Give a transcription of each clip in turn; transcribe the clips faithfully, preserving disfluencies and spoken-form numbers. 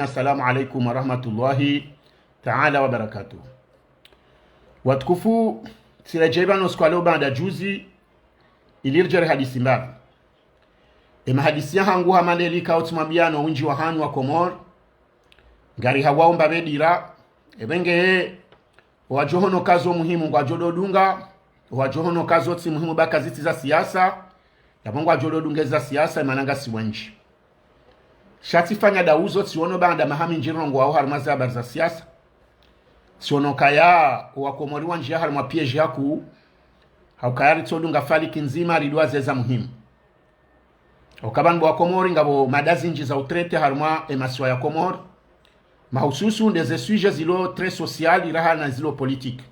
Assalamu alaikum warahmatullahi taala wabarakatuh. Watukufu, tsiredjei pvanu usiku wa leo baanda juzi, ili ridjeri hadisi mbapvi. Emahadisi yahangu hama ndeli ikao tsimwambiano wendji wahanyu wa Komori, ngari hawaomba bedira, epvenge ye, owadjohono kazo muhimu ngwadjo dodunga, owadjohono kazo tsi muhimu ba kazitsi za siasa, yapvo ngwadjo dodunge za siasa, emana ngasi wendji. Sha tsifanya dauzo tsiono baanda maha mindji rongoao harumwa ze habari za siasa. Tsiono kaya owakomori wandjia harumwa piège hakuu, haukaya ritsodunga faliki ndzima ridwa zeza muhimu. Oka pvanu bo wakomori ngapvo mada zindji za utrete harumwa emasiwa ya Komori. Mahususu nde ze sujet zilo très social iraha na zilo politique.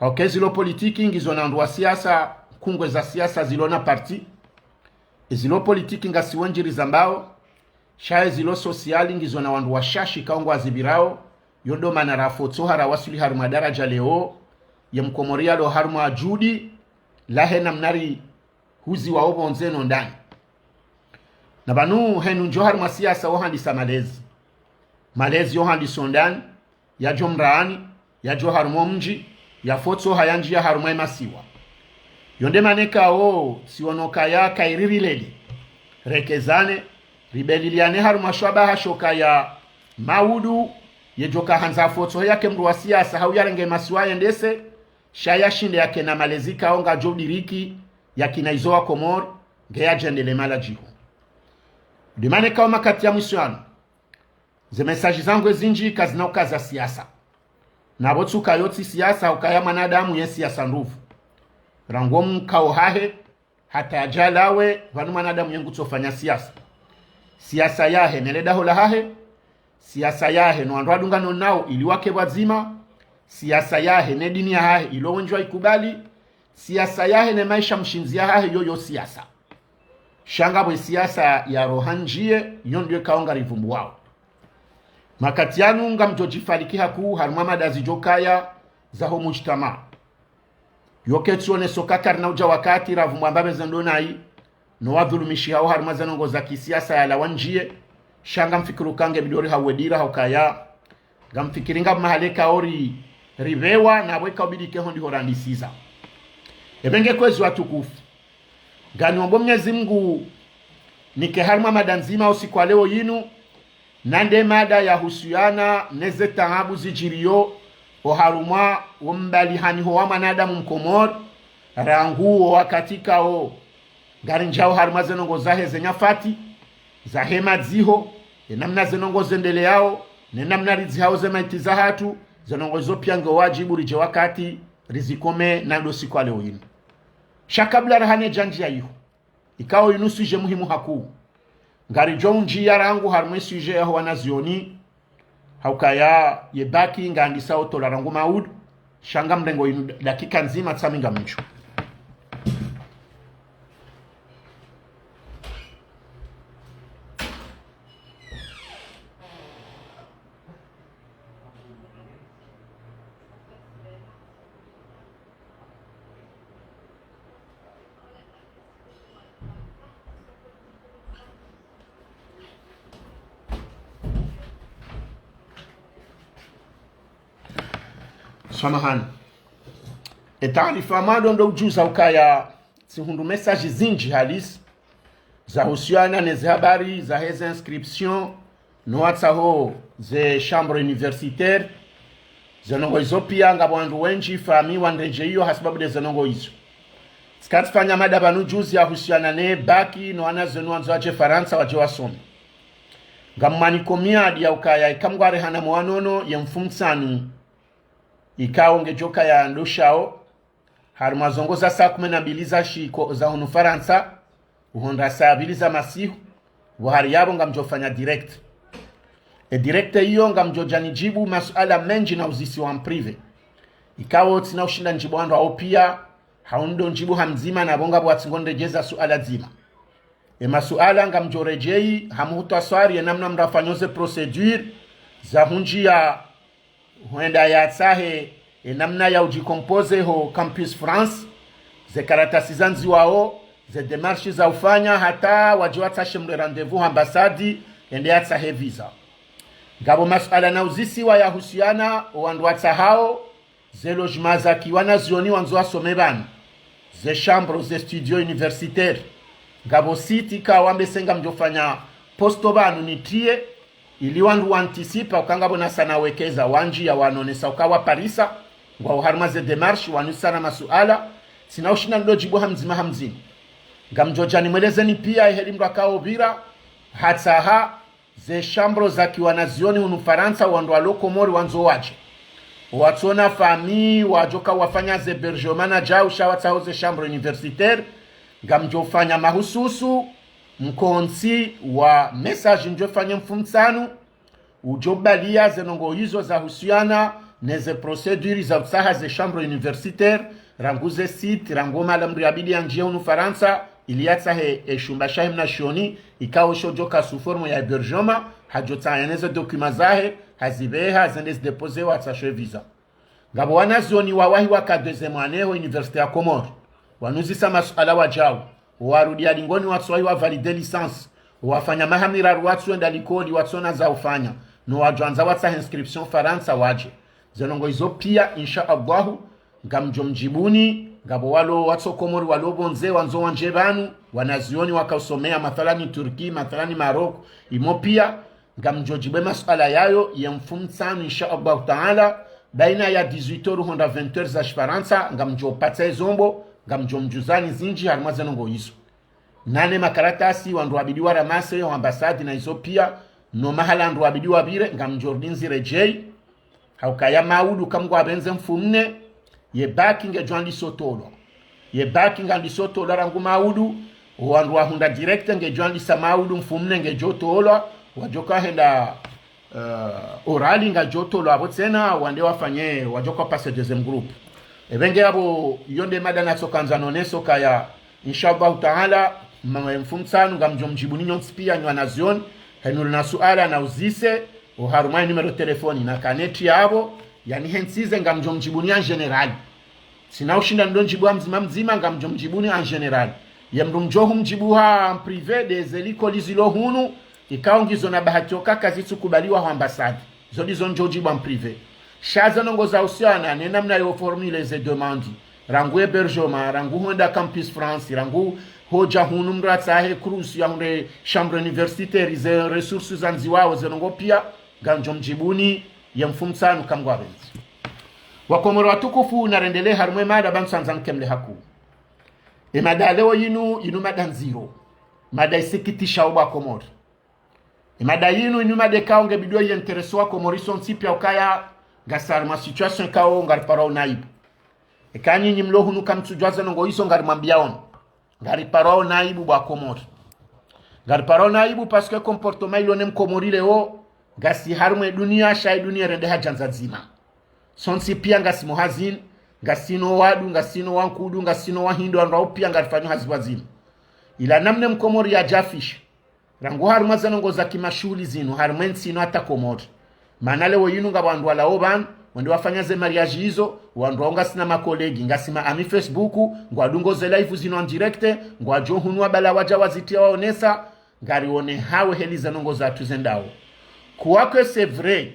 Oke zilo politique ngizo na wandru wa siasa, nkungwe za siasa zilo na parti. Ezilo politique ngasi wendji rizambao, sha ezilo social ngizo na wandru washashi ikao ngwazipvirao, yo ndo mana rafotsoha rawaswili harumwa daraja leo, ye mkomori yalo harumwa judi, lahe namna rihuziwao pvondze no ndani. Na pvanu henu ndjo harumwa siasa ohandisa malezi. Malezi yohandisa ondani, yadjo mraani, yadjo harumwa omdji, yafotsoha yandjia harumwa emasiwa. Yo nde mana ikao, tsiono kaya kairi rileli. Rekezane, ribeliliane harumwa shwabaha sho kaya maudu, yedjo kahandza afotsohe yake mndru wa siasa hau yarenge emasiwa yendese, sha yashinde yakena malezi ikao ngayadjo udiriki, yakina izo wakomori, nge yadjendele mala djiho. Nde mana ikao makati ya mwiso yanu, ze message zangu ezindji kazina uka za siasa. Na pvo tsuka yo tsi siasa, ukaya mwanadamu ye siasa ndupvu. Rangu omkao hahe, hata yadjalawe, pvanu mwanadamu ye ngutsofanya siasa. Siasa yahe, ne le daho lahahe, siasa yahe, no wandru wadungano nao, ili wake pvwadzima, siasa yahe, ne dini yahahe, ilo wendji waikubali, siasa yahe, ne maesha mshindzi yahahe, yo yo siasa. Sha ngapvo esiasa ya roha ndjie, yo ndiyo ikao ngarivumbuwao. Makati yanu ngamdjo djifaliki hakuu harumwa mada zidjo kaya zaho mujtamaa. Yo ketsioneso ka karina udja wakati ravumbuwa mbapvi ze ndo nayi, no wadhulumishihao harumwa ze ndrongoo za kisiasa yalawa ndjie, sha ngamfikiri uka nge bidi ori hawedira haukaya, ngamfikiri ngapvo mahala ikao ri, ripvewa, na pvo ikao bidi ke ho ndiho randisiza. Epvenge kwezi watukufu. Nganiombo Mnyezi Mngu nike harumwa mada ndzima usiku wa leo yinu, na nde mada yahusuyana neze taabu zidjiriyo oharumwa wo mbalihaniho wa mwanadamu mkomori, rangu wo wakati ikao ngarindjiao harumwa ze ndrongoo zahe ze nyafati, zahe madziho, ye namna ze ndrongoo zendeleao, ne namna ridzihao ze maiti zahatru, ze ndrongoo izo pia nge wadjibu ridje wakati rizikome na ndo usiku wa leo yinu. Sha kabla rahane djandji ya iho, ikao yinu sujet muhimu hakuu. Ngaridjo undjia rangu harumwa esujet yaho wanazioni, haukaya ye bac ngandisa otola rangu maudu, sha ngamrengo yinu dakika ndzima tsami ngamdjo. Samahani. Etaarifa mado ndo udjuza ukaya tsihundru message zindji halisi zahusiana neze habari zaheze inscription no watsaho ze chambre universitaire. Ze ndrongoo izo pia ngapvo wandru wendji fami wandredjeyo hasababu de ze ndrongoo izo. Tsika tsifanya mada pvanu juzi yahusiana ne bac no wanazioni wandzo wadje Farantsa wadje wasome. Ngammaniko miadi ya ukaya ika Mngu arehana mwanono ye mfumontsanu ikao ngedjo kaya ndoshao, harumwa ze ndrongoo za saa kume na mbili za shiko za hunu Farantsa, uhondra saa mbili za masihu, pvo hari yapvo ngamdjofanya direct. E direct iyo ngamdjodja nidjibu masuala mendji nauzisiwa en privé. Ikao tsina ushinda ndjibu wandru wao pia, hau ndo ndjibu ha mdzima na pvo ngapvo watsingo ndredjeza suala dzima. E masuala ngamdjoredjeyi ha muhtaswari ye namna mndru afanyo ze procédure za hundjia hwenda yatsahe, e namna ya udjicomposer ho Campus France, ze karatasi zandziwao, ze démarche za ufanya, hata wadje watsahe mndru rendez-vous ha ambassade, ende yatsahe visa. Ngapvo masuala na uzisiwa ya husiana, wandru watsahao ze logement za ki wanazioni wandzo wasome pvanu, ze chambre, ze studio universitaire. Ngapvo site ka wambe se ngamdjofanya posto pvanu nitriye, ili wandru wa anticiper uka ngapvo na sana wekeza wandji ya wanonesa uka wa parisa, ngwao harumwa ze démarche, wanu sana masuala, tsina ushinda ndo djibu ha mdzima ha mdzima. Ngamdjodja nimwelezeni pia, eheli mdru akao pvira, hatsaha, ze chambre za ki wanazioni hunu Farantsa, wandru walo Komori wandzo wadje. Watsona famille, wadjoka wafanya ze hébergement na djau, sha watsaho ze chambre universitaire, ngamdjofanya mahususu, mkontsi wa message ndjofanya mfumtsanu, udjobalia ze ndrongoo izo za husiana, ne ze procédure za utsaha ze chambre universitaire, rangu ze site, rangu mahala mdru yabidi yandjie hunu Farantsa, ili yatsahe eshumba shahe mnazioni, ikao sho djoka sous forme ya hébergement, hadjotsanganya ne ze documents zahe, hazipveha, zende zidéposewa, atsahwe visa. Ngapvo wanazioni wawahi waka deuxième année ho université ya Komori. Wanu uzisa masuala wadjau. Warudi ya lingoni watsuwahi wa valider licence. Wafanya maha miraru watsuenda likoli, watsona za ufanya. No wadjoandza watsahe inscription Farantsa wadje. Ze ndrongoo izo pia, insha Allahu, ngamdjomdjibuni, ngapvo walo watso Komori walo pvondze, wandzo wandje pvanu, wanazioni waka usomea, mathalani Turquie, mathalani Maroc, imo pia, ngamdjodjibu masuala yayo ye mfumtsanu, insha Allahu Taala, baina ya dix-huit heures hwenda vingt heures za Shifarantsa, ngamdjopatsa ezombo, ngamdjomdjuzani zindji harumwa ze ndrongoo izo. Na ne makaratasi wandru wabidi wa ramasser ho ambassade na izo pia, no mahala wandru wabidi wapvire, ngamdjorudi nziredjei, haukaya maudu kamgwapvendze mfumnne, ye bac ngedjo andisa utolwa. Ye bac ngandisa utolwa rangu maudu, wandru wahundra direct ngedjo andisa maudu mfumnne ngedjo tolwa, wadjoka hwenda, eh, oral ngedjo tolwa apvo tsena, wande wafanye, wadjoka passer deuxième groupe. Epvenge apvo, iyo nde mada natsokandza nonese ukaya, insha Allahu Taala, ma-, mfumtsanu ngamdjomdjibuni nyontsi pia nyi wanazioni, henu lina suala na uzise, oharumwa ye numéro téléphone na kaneti yapvo, yani hentsize ngamdjomdjibuni en général. Tsina ushinda ndo ndjibu ha mdzima mdzima, ngamdjomdjibuni en général. Ye mdru mdjo humdjibu ha en privé, nde ze likoli zilo hunu, ikao ngizo na bahati oka kazitsukubaliwa ho ambassade. Zo ndizo ndjodjibu en privé. Sha ze ndrongoo za usiana ne namna yo formuler ze demande, rangu hébergement, rangu hwenda Campus France, rangu hodja hunu mdru atsahe course ya hundre chambre universitaire, ze ressources zandziwao, ze ndrongoo pia, ngamdjomdjibuni ye mfumtsanu kamgwapvendze. Wakomori watukufu, narendelee harumwa ye mada pvanu tsandza nkemle hakuu. Ye mada leo yinu, yinu mada ndziro. Mada isikitishao bo Wakomori. Ye mada yinu, yinu mada ikao ngebidio yi intéresser Wakomori sontsi pia ukaya ngasi harumwa situation ikao ngariparwao na aibu. Eka nyinyi mlo hunu kamtsudjuwa ze ndrongoo izo ngarimwambiaoni. Ngariparwao na aibu bo Wakomori. Ngariparwao na aibu parce que comportement ilo ne Mkomori leo, ngasi harumwa ye dunia, sha ye dunia irende ha djandza dzima. Sontsi pia ngasi mo hazini, ngasina wadu, ngasina wankudu, ngasina wahindru, wandru wao pia ngarifanyo hazi pvwadzima. Ila namna ye Mkomori yadjafisha, rangu harumwa ze ndrongoo za kimashuhuli zinu, harumwa ye ntsi inu hata Komori. Mana leo yinu ngapvo wandru walao pvanu, wende wafanya ze mariage izo, wandru wao ngasina ma collègues, ngasi ma amis Facebook, ngwadungao ze live zinu en direct, ngwadjo hunu wabala wadja wazitria waonesa, ngarione hawe heli ze ndrongoo zatru zendao. Kuwa que c'est vrai,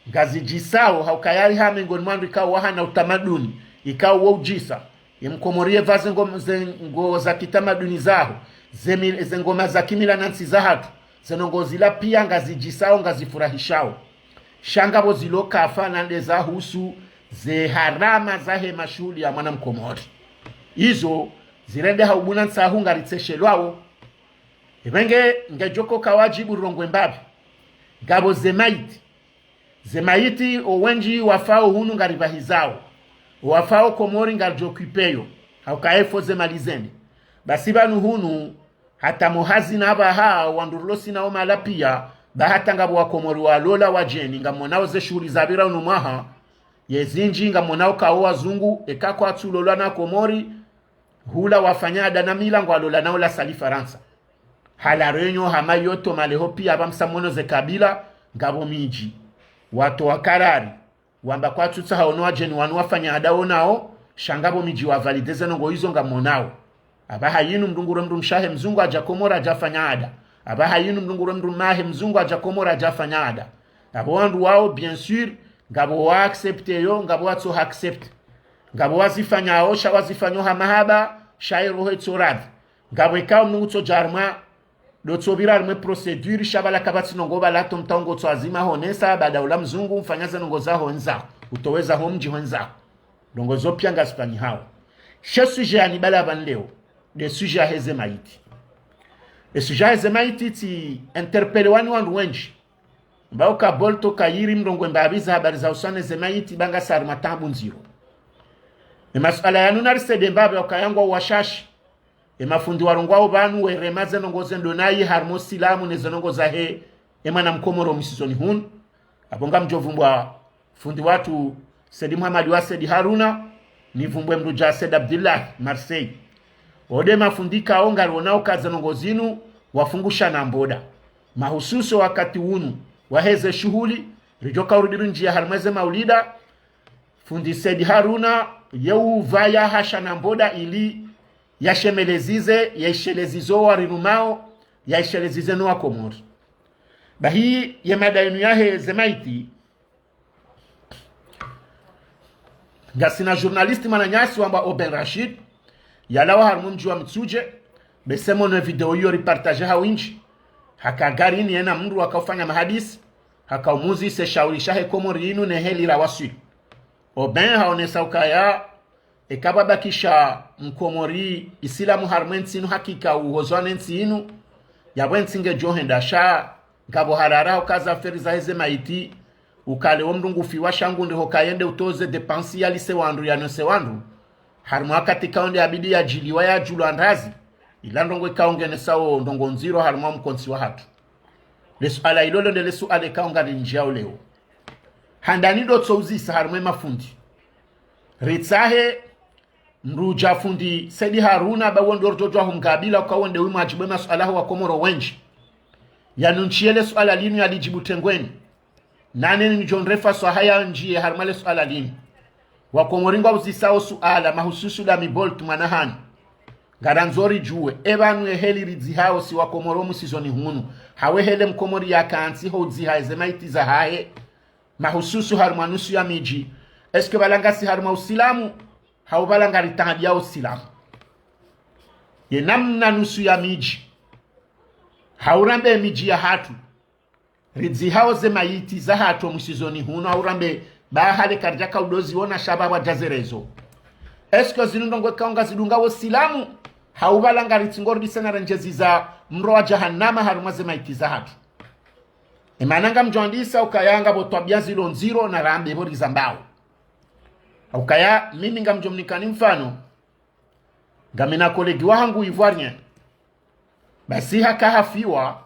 ngazidjisao, haukaya ari ha mengoni mwa wandru ikao wahana utamaduni, ikao wo udjisa. Ye Mkomori yepva ze ngo-, ze nguo za kitamaduni zaho, ze mi-, ze ngoma za kimila na ntsi zahatru, ze ndrongoo zila pia ngazidjisao, ngazifurahishao. Sha ngapvo zilo kafa na nde zahusu ze harama zahe mashuhuli ya mwana Mkomori. Izo zirende ha ubuna ntsahu ngaritseshelwao. Epvenge ngedjoko ka wadjibu rirongowe mbapvi. Ngapvo ze maiti. Ze maiti, owendji wafao hunu ngaripvahizao. Owafao Komori ngaridjo occuper yo. Haukaya il faut ze mali zende. Basi pvanu hunu, hata mo hazini apvaha, wandru rilo sinao mahala pia, ba hata ngapvo Wakomori walola wadjeni, ngamonao ze shuhuli zapvira unu mwaha, ye zindji ngamonao kao wazungu, eka kwatsulolwa na Komori, hula wafanya ada na mila ngwalolanao la sali Farantsa. Ha La Réunion, ha Mayotte, Malého pia apva msamono ze kabila, ngapvo midji. Watowa karari, wamba kwatsutsaha ono wadjeni wanu wafanya ada onao, sha ngapvo midji wa valider ze ndrongoo izo ngamonao. Apvaha yinu mdru ngure mdrumshe wahe mzungu hadja Komori hadja fanya ada. Apvaha yinu mdru ngure mdrumme wahe mzungu hadja Komori hadja fanya ada. Ngapvo wandru wao, bien sûr, ngapvo wa accepter yo, ngapvo watso accepter. Ngapvo wazifanyao, sha wazifanyao ha mahaba, sha ye roho itso radhi. Ngapvo ikao mndru ngutso dja harumwa, ndo tso pvira harumwa procédure, sha pvala kapvatsi ndrongoo pvala to mtao ngotso azima honesa, baada ula mzungu, mfanya ze ndrongoo zaho ndzaho, utoweza ho mdji ho ndzaho. Ndrongoo zo pia ngazifanyihao. She sujet yanibala pvanu leo, nde sujet yahe ze maiti. E sujet yahe ze maiti tsi interpeller wani wandru wendji. Mbao ka bolto kayiri mrongoo mbapvi za habari za usoni ze maiti, ba ngasi harumwa taabu ndziro. E masuala yanu nari sede mbapvi ukaya ngwao washashi. E mafundi warongwao pvanu werema ze ndrongoo ze ndo nayi harumwa usilamu ne ze ndrongoo zahe e mwana mkomori wo mwisizoni hunu. Apvo ngamdjo vumbwa fundi watru Said Mohamed wa Said Haruna, nivumbwe mndru dja Said Abdillah, Marseille. Wo nde mafundi kao ngariwonao uka ze ndrongoo zinu wafungusha na mboda. Mahususu wakati wunu wahe ze shuhuli, ridjoka urudi rindjiya harumwa ze maulida, fundi Said Haruna, ye upvaya hasha na mboda ili yashemeleze ze, yasheleze zo warirumao, yasheleze ze no wakomori. Bahi ye mada yinu yahe ze maiti, ngasina journaliste mwananyasi wambwa Oben Rachid, yalawa harumwa mdji wa Mitsudje, be se mono video iyo ripartager ha windji, haka garini yena mndru waka ufanya mahadisi, haka umuzisa e shauri shahe Komori yinu ne heli rawaswili. Oben haonesa ukaya, eka pvwabakisha mkomori isilamu harumwa entsi inu hakika uhozwa ne ntsi inu, yapvo entsi ngedjo henda sha, ngapvo harara uka ze affaire zahe ze maiti, ukaya wo mndru ngufiwa sha ngu nde hoka yende utoze dépense yalise wandru yanose wandru. Harumwa wakati kao nde yabidi yadjiliwa yadjulwa ndrazi, ila ndrongoo ikao ngenesao ndrongoo ndziro harumwa mkontsi wahatru. Le suala ilo lo nde le suala ikao ngarindjiyao leo. Handani ndo tso uzisa harumwa e mafundi. Ritsahe mndru dja fundi Said Haruna ba wo ndo ridjodjuwa humgabila uka wo nde wi mwadjibu e masuala ho wakomori wendji. Yanu ntshiye le suala linu yalidjibu tengweni. Nane nidjo nrefa swaha yandjiye harumwa le suala linu. Wakomori ngwauzisao suala mahususu la mi bolto mwana hanyu. Ngarandzo ridjuwe, e pvanu e heli ridzihao si wakomori wo mwisizoni hunu, hawu e heli mkomori yakantsi ho udziha eze maiti zahahe, mahususu harumwa nusu ya midji. Est-ce que pvala ngasi harumwa usilamu, hawu pvala ngaritaabiao usilamu? Ye namna nusu ya midji, hawu rambe midji yahatru, ridzihao ze maiti zahatru wo mwisizoni hunu, hawu rambe ba hale karidjaka udoziona sha pvwa dja ze réseaux. Est-ce que zinu ndrongoo ikao ngazidungao usilamu, hawu pvala ngaritsi ngorudise na rendjezi za mro wa jahannama harumwa ze maiti zahatru? E mana ngamdjo andisa ukaya ngapvo twabia zilo ndziro na rambe pvo rizambao. Ukaya mimi ngamdjo mnikani mfano, ngamina collègue wahangu ivoirien. Basi haka hafiwa,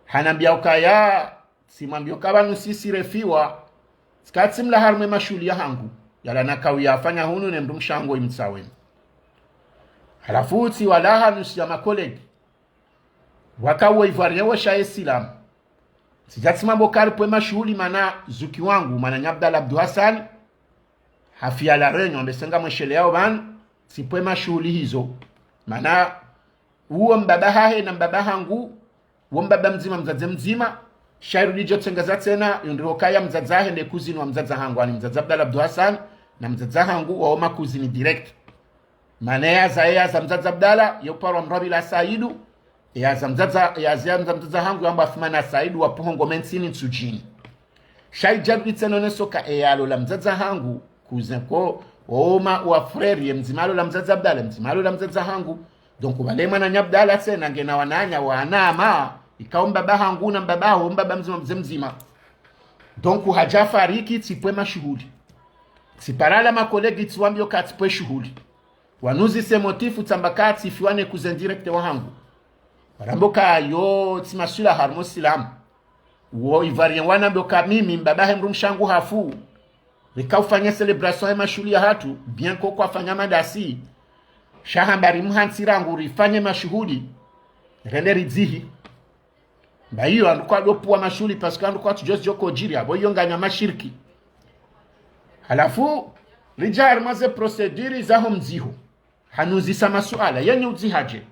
hanambia ukaya, tsimwambio uka pvanu sisi refiwa, tsika tsimlawa harumwa e mashuhuli yahangu, yala nakao yafanya hunu ne mndru mshe hangu imtsaweni. Halafu tsiwalawa nusu ya ma collègue. Waka wo ivoirien wo sha ye silamu. Tsidja tsimwambio uka ripvwe mashuhuli mana zuki wangu, mwananya Abdallah Abdou Hassan, hafiya La Réunion, mbe se ngamwesheleyao pvanu, tsipvwe mashuhuli hizo. Mana uwo mbaba hahe na mbaba hangu, wo mbaba mdzima mdzadze mdzima, sha irudi djo tsengeza tsena, yundri hokaya mdzadze hahe nde cousine wa mdzadze hangu, ani mdzadze Abdallah Abdou Hassan, na mdzadze hangu, wao ma cousine direct. Mana yaza, yaza mdzadze Abdallah, yo uparwa Mrabila Saidu, yaza mdzadze, yaza, yaza mdzadze hangu yambwa Athumana Saidu wa Puhongo Mentsini Ntsudjini. Sha idja rudi tsena oneso uka eyalola mdzadze hangu, cousin ko, oma wa frère ye mdzima alola mdzadze Abdallah, mdzima alola mdzadze hangu. Donc, pvale mwananya Abdallah tsena ngena wananya wa anama, ikao mbaba hangu na mbaba haho, mbaba mdzima mdzadze mdzima. Donc, hadja fariki, tsipvwe mashuhuli. Tsipara la ma collègue tsiwambio uka tsipvwe shuhuli. Wanuzise motif tsamba uka tsifiwa ne cousin direct wahangu. Warambo uka yo tsi maswala harumwa usilamu. Wo ivoirien wanambio uka mimi mbaba he mndru mshe hangu hafu, rika ufanya célébration he mashuhuli yahatru, bien ko kwafanya madasi. Sha hamba rimhantsi rangu rifanye mashuhuli, rende ridzihi. Mba iyo wandru kwadopvwa mashuhuli, parce que wandru kwatsudjuwa zidjo kodjiri, apvo iyo nganya mashiriki. Halafu, ridja harumwa ze procédure zaho mdziho. Hanuzisa masuala, yenyi udzihaje?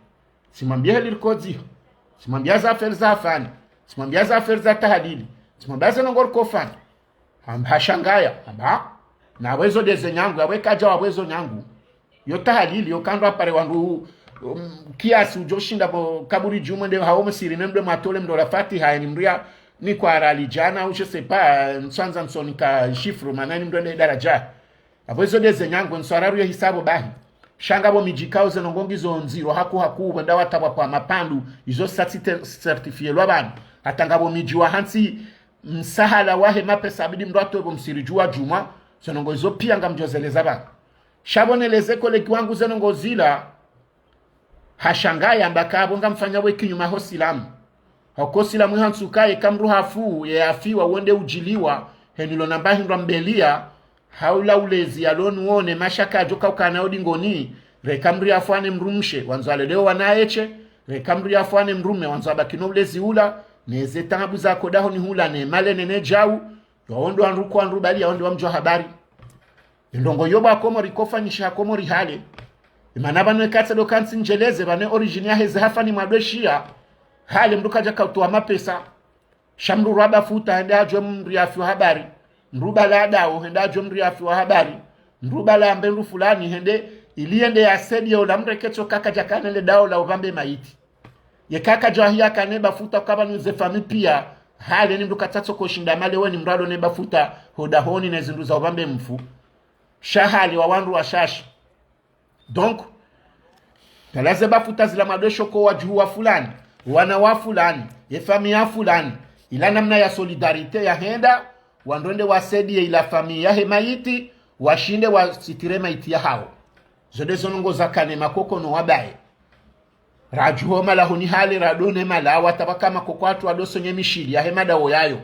Tsimwambia heli rikodziha. Tsimwambia za affaire za afani. Tsimwambia za affaire za tahalili. Simwambia ze ndrongoo riko fanya. Hamba hashangaya, hamba, na wezo ndeze nyangu, yawe kadja wa wezo nyangu. Yo tahalili, yo kandwa pare wandru, um, kiasi udjo shinda bo kaburi djumwe nde hawo msiri ne mdwe mwatole mdwe la fatiha, yani mria ni kwa rali djana, ou je sais pas, ntsandza ntsonika chiffre, mana ni mdwe nde daraja. Apvo izo ndeze nyangu, ntswararu ya hisabu bahi. Sha ngapvo midji ikao ze ndrongoo ngizo ndziro, haku haku, wenda watabwa kwa mapvandu, izo sati te-, certifié lwa pvanu. Hata ngapvo midji wa hantsi, msahala wahe mapesa abidi mdru atowe pvo msiri dju wa djumwa, ze ndrongoo izo pia ngamdjo zeleza pvanu. Sha pvo neleze kolegi wangu ze ndrongoo zila, hashangaya amba kapvo ngamfanya we kinyume ho silamu. Hoko silamu ihantsu kaye ka mdru hafu, ye afiwa, wonde udjiliwa, heni lo namba hindrwa mbelia, haula ulezi ya lonu wone mashaka adjo kaukana odingoni, reka mdru yafu ane mdrumshe, wandzo alelewe wana eshe, reka mdru yafu ane mdrume, wandzo abaki no ulezi ula, neze taabu za kodahoni hula ne male nene djau, yo wonde wandru kwa wandru bali ya wonde wa mdjo habari. Ndrongoo yo bwa Komori kofanyisha Komori hale. Imana pvanu ekatsa ndo kantsi ndjeleze pvanu origine yaheze hafa ni mwadwe shia. Hale mdru kadja kautowa mapesa. Sha mdru rwaba futa hende adjwe mdru yafiwa habari. Mdru bala adao hende adjwe mdru yafiwa habari. Mdru bala ambe mdru fulani hende ili yende ya sedi yo la mreketso kaka djakane le dao la upvambe maiti. Ye kaka djwahiya kane bafuta ukaba ni ze fami pia, hale ni mdru katsatso koshinda male weni mdru alo ne bafuta hodahoni ne zindru za upvambe mfu. Sha hale wa wandru washashi. Donc, tala ze bafuta zila madwesho ko wadjuhu wa fulani, wana wa fulani, ye fami ya fulani, ila namna ya solidarité ya henda, wandru wende wasedi ye ila fami yahe maiti, washinde wasitire maiti ya hawo. Zo nde zo ndrongoo za kane makoko no wabaye. Radjuho malahoni hale radone malawa tabaka makoko atru wadosonye mishili yahe madawo yayo.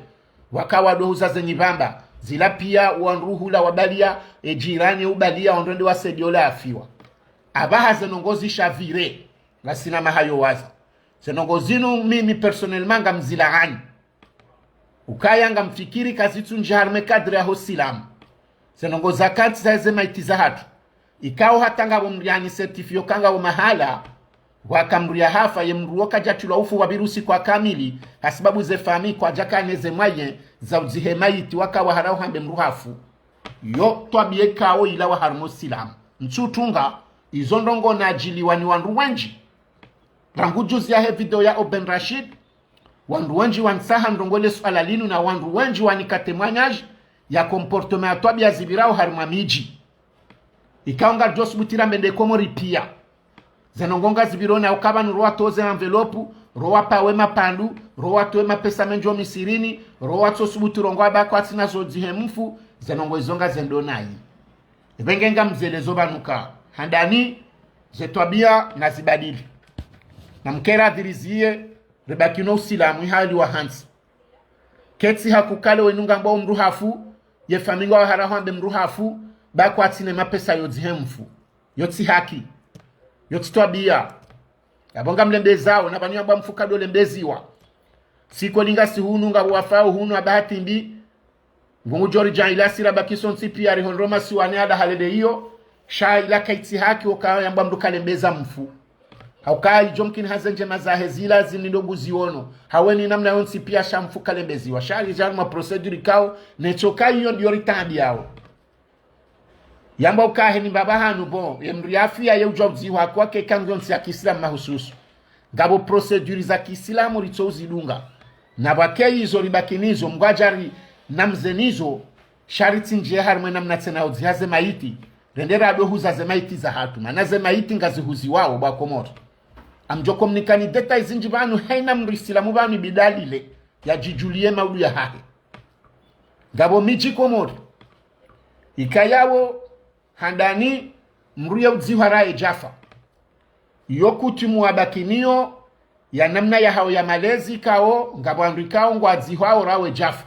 Waka wadohuza zenyi pvamba. Zila pia wandru hula wabalia, e jirani ubalia, wandru wende wasedi ola afiwa. Apvaha ze ndrongoo zisha viré. Ngasina maha yo waza. Ze ndrongoo zinu mimi personnellement ngamzilaani. Ukaya ngamfikiri kazitsu ndjia harumwa e cadre yaho silamu. Ze ndrongoo za kantsi za eze maiti za hatru. Ikao hata ngapvo mdru yani certifié ka ngapvo mahala, waka mdru ya hafa ye mdru wo kadja tulwa ufu wa virusi kwa kamili, hasibabu ze fami kwadjaka ne ze moyens za udzihe maiti waka waharau hambe mdru hafu. Yo twabia ikao ila wa harumwa o silamu. Ntsu tunga, izo ndrongoo nadjiliwa ni wandru wendji. Rangu juzi yahe video ya Oben Rashid, wandru wendji wanitsaha ndrongoo le suala linu na wandru wendji wanika témoignage ya comportement ya twabia zipvirao harumwa midji. Ikao ngadjo subutu ramba nde Komori pia. Ze ndrongoo ngazipviro na ukaba nu ro watoze enveloppe, ro wapawe mapvandu, ro watowe mapesa mendji o misirini, ro watso subutu rongoa amba kwatsina zo dzihe mfu, ze ndrongoo izo ngazendo nayi. Epvenge ngamzelezo pvanu ka. Handani, ze twabia nazibadili. Na mkera adhiriziye, ribaki no usilamu ihali wa hantsi. Ketsi hakukale wenu ngamba o mdru hafu, ye fami ngwa waharau hambe mdru hafu, ba kwatsina mapesa yo dzihe mfu. Yo tsi haki. Yo tsi twabia. Yapvo ngamlembezao, na pvanu yamba mfu kado lembeziwa. Siko linga si hunu ngapvo wafao hunu amba hati mbi, ngungu djori dja ila sira bakiso ntsi pia rihondro masiwani ada hale nde iyo, sha ila kaitsi haki oka yamba mdru kalembeza mfu. Hauka idjo mkini haze ndjema zahe zila zini ndo nguziono. Haweni namna yontsi pia sha mfu kalembeziwa. Sha lidjanu ma procédure ikao, netso ka iyo ndiyo ritaabiao. Yamba ukahe ni mbaba hanu bo, ye mdru yafiya ye udjwa udzihwa kwake ka ngiyo ntsi ya kiislamu mahususu. Ngapvo procédure za kiislamu ritso uzidunga. Na pvwake izo ribaki nizo, mngwadjari na mze nizo, sha ritsi ndjie harimwe namna tsena udziha ze maiti, rende radohuza ze maiti za hatru, mana ze maiti ngazihuziwao bwa Komori. Amdjo komnika ni détails zindji pvanu, haina mdru isilamu pvanu ibidi alile, yadjidjuliye maudu yahahe. Ngapvo midji Komori, ikayao handani mdru ye udzihwa raye djafa. Yo kutimu wabaki niyo ya namna yahao ya malezi ikao, ngapvo wandru ikao ngwadzihwao rawe djafa.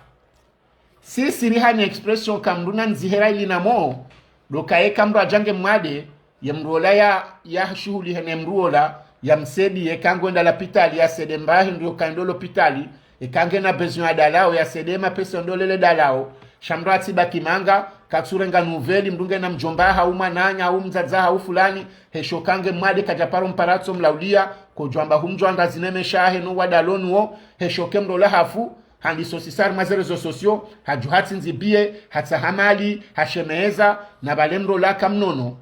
Si siri hani expression ka mdru na ndzihera ili na mo, ndo kaye ka mdru adjange mwade, ye mdru ola ya, ya shuhuli hene mdru ola, ya msedi, ye ka ngwenda lapitali, ya sede mbahi, ndo kaendo lopitali, ye ka ngena besoin ya dalao, ya sede mapesa ndo lele dalao, sha mdru atsi baki manga, katsurenga nouvelle, mdru ngena mdjomba, hau mwananya, hau mdzadza, hau fulani, hesho ka nge mwade kadjaparo mparatso mlaulia, kodjwamba humdjwanda zinemesha, heno wadalonu wo, hesho ke mdru ola hafu, Handiso sisari mwa ze réseaux sociaux, hadjuha tsindzi biye, hatsaha mali, hashemeza, na pvale mdru ola ka mnono.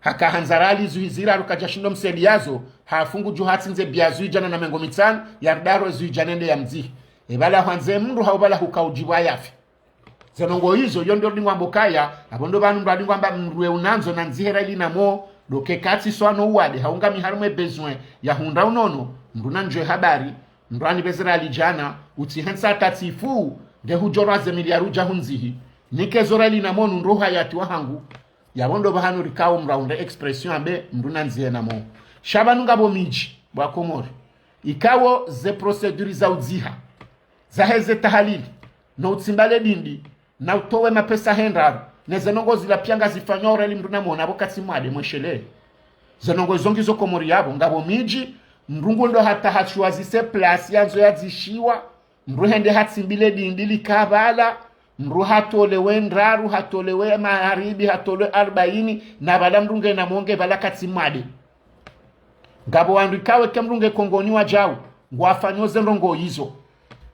Haka handza rali zuhi ziraru kadjashindo mseli yazo, hafungu djuha tsindze biya zuhi djana na mengo mitsanu, ya ridaro zuhi djana nde ya mdzihi. Epvala hwandze mdru hau pvala huka udjibwa yafi. Ze ndrongoo izo, yo ndo ridingwambo kaya, apvo ndo pvanu mdru adingwamba mdru ye unandzo na ndzihe rali na mo, ndo ke katsi swa no uwade, haunga mi harimwe besoin ya hundra unono, mdru na ndjwe habari, mdru anipveze rali djana, utsi hentsa ata tsifu, nge hudjorwa ze miliari udja hundzihi. Nike zo rali na mo nu ndo hayati wahangu. Yapvo ndo pvahanu rikao mdru aunde expression ambe mdru na ndzihe na mo. Sha pvanu ngapvo midji, bo wa Komori. Ikao ze procédure za udziha, zaheze tahalili, no utsimba le dindi, na utowe mapesa he ndraru, ne ze ndrongoo zila piya ngazifanywao rali mdru na mona pvo katsi mwade mweshelee. Ze ndrongoo izo ngizo Komori yapvo, ngapvo midji, mdru ngu ndo hata hatshuwa zise place yandzo yadzishiwa, mdru hende hatsimbi le dindi lika pvala, mdru hatolewe ndraru, hatolewe maharibi, hatolewe arbaini, na pvala mdru ngena mo nge pvala katsi mwade. Ngapvo wandru ikao eka mdru nge kongoni wadjau, ngwafanyo ze ndrongoo izo.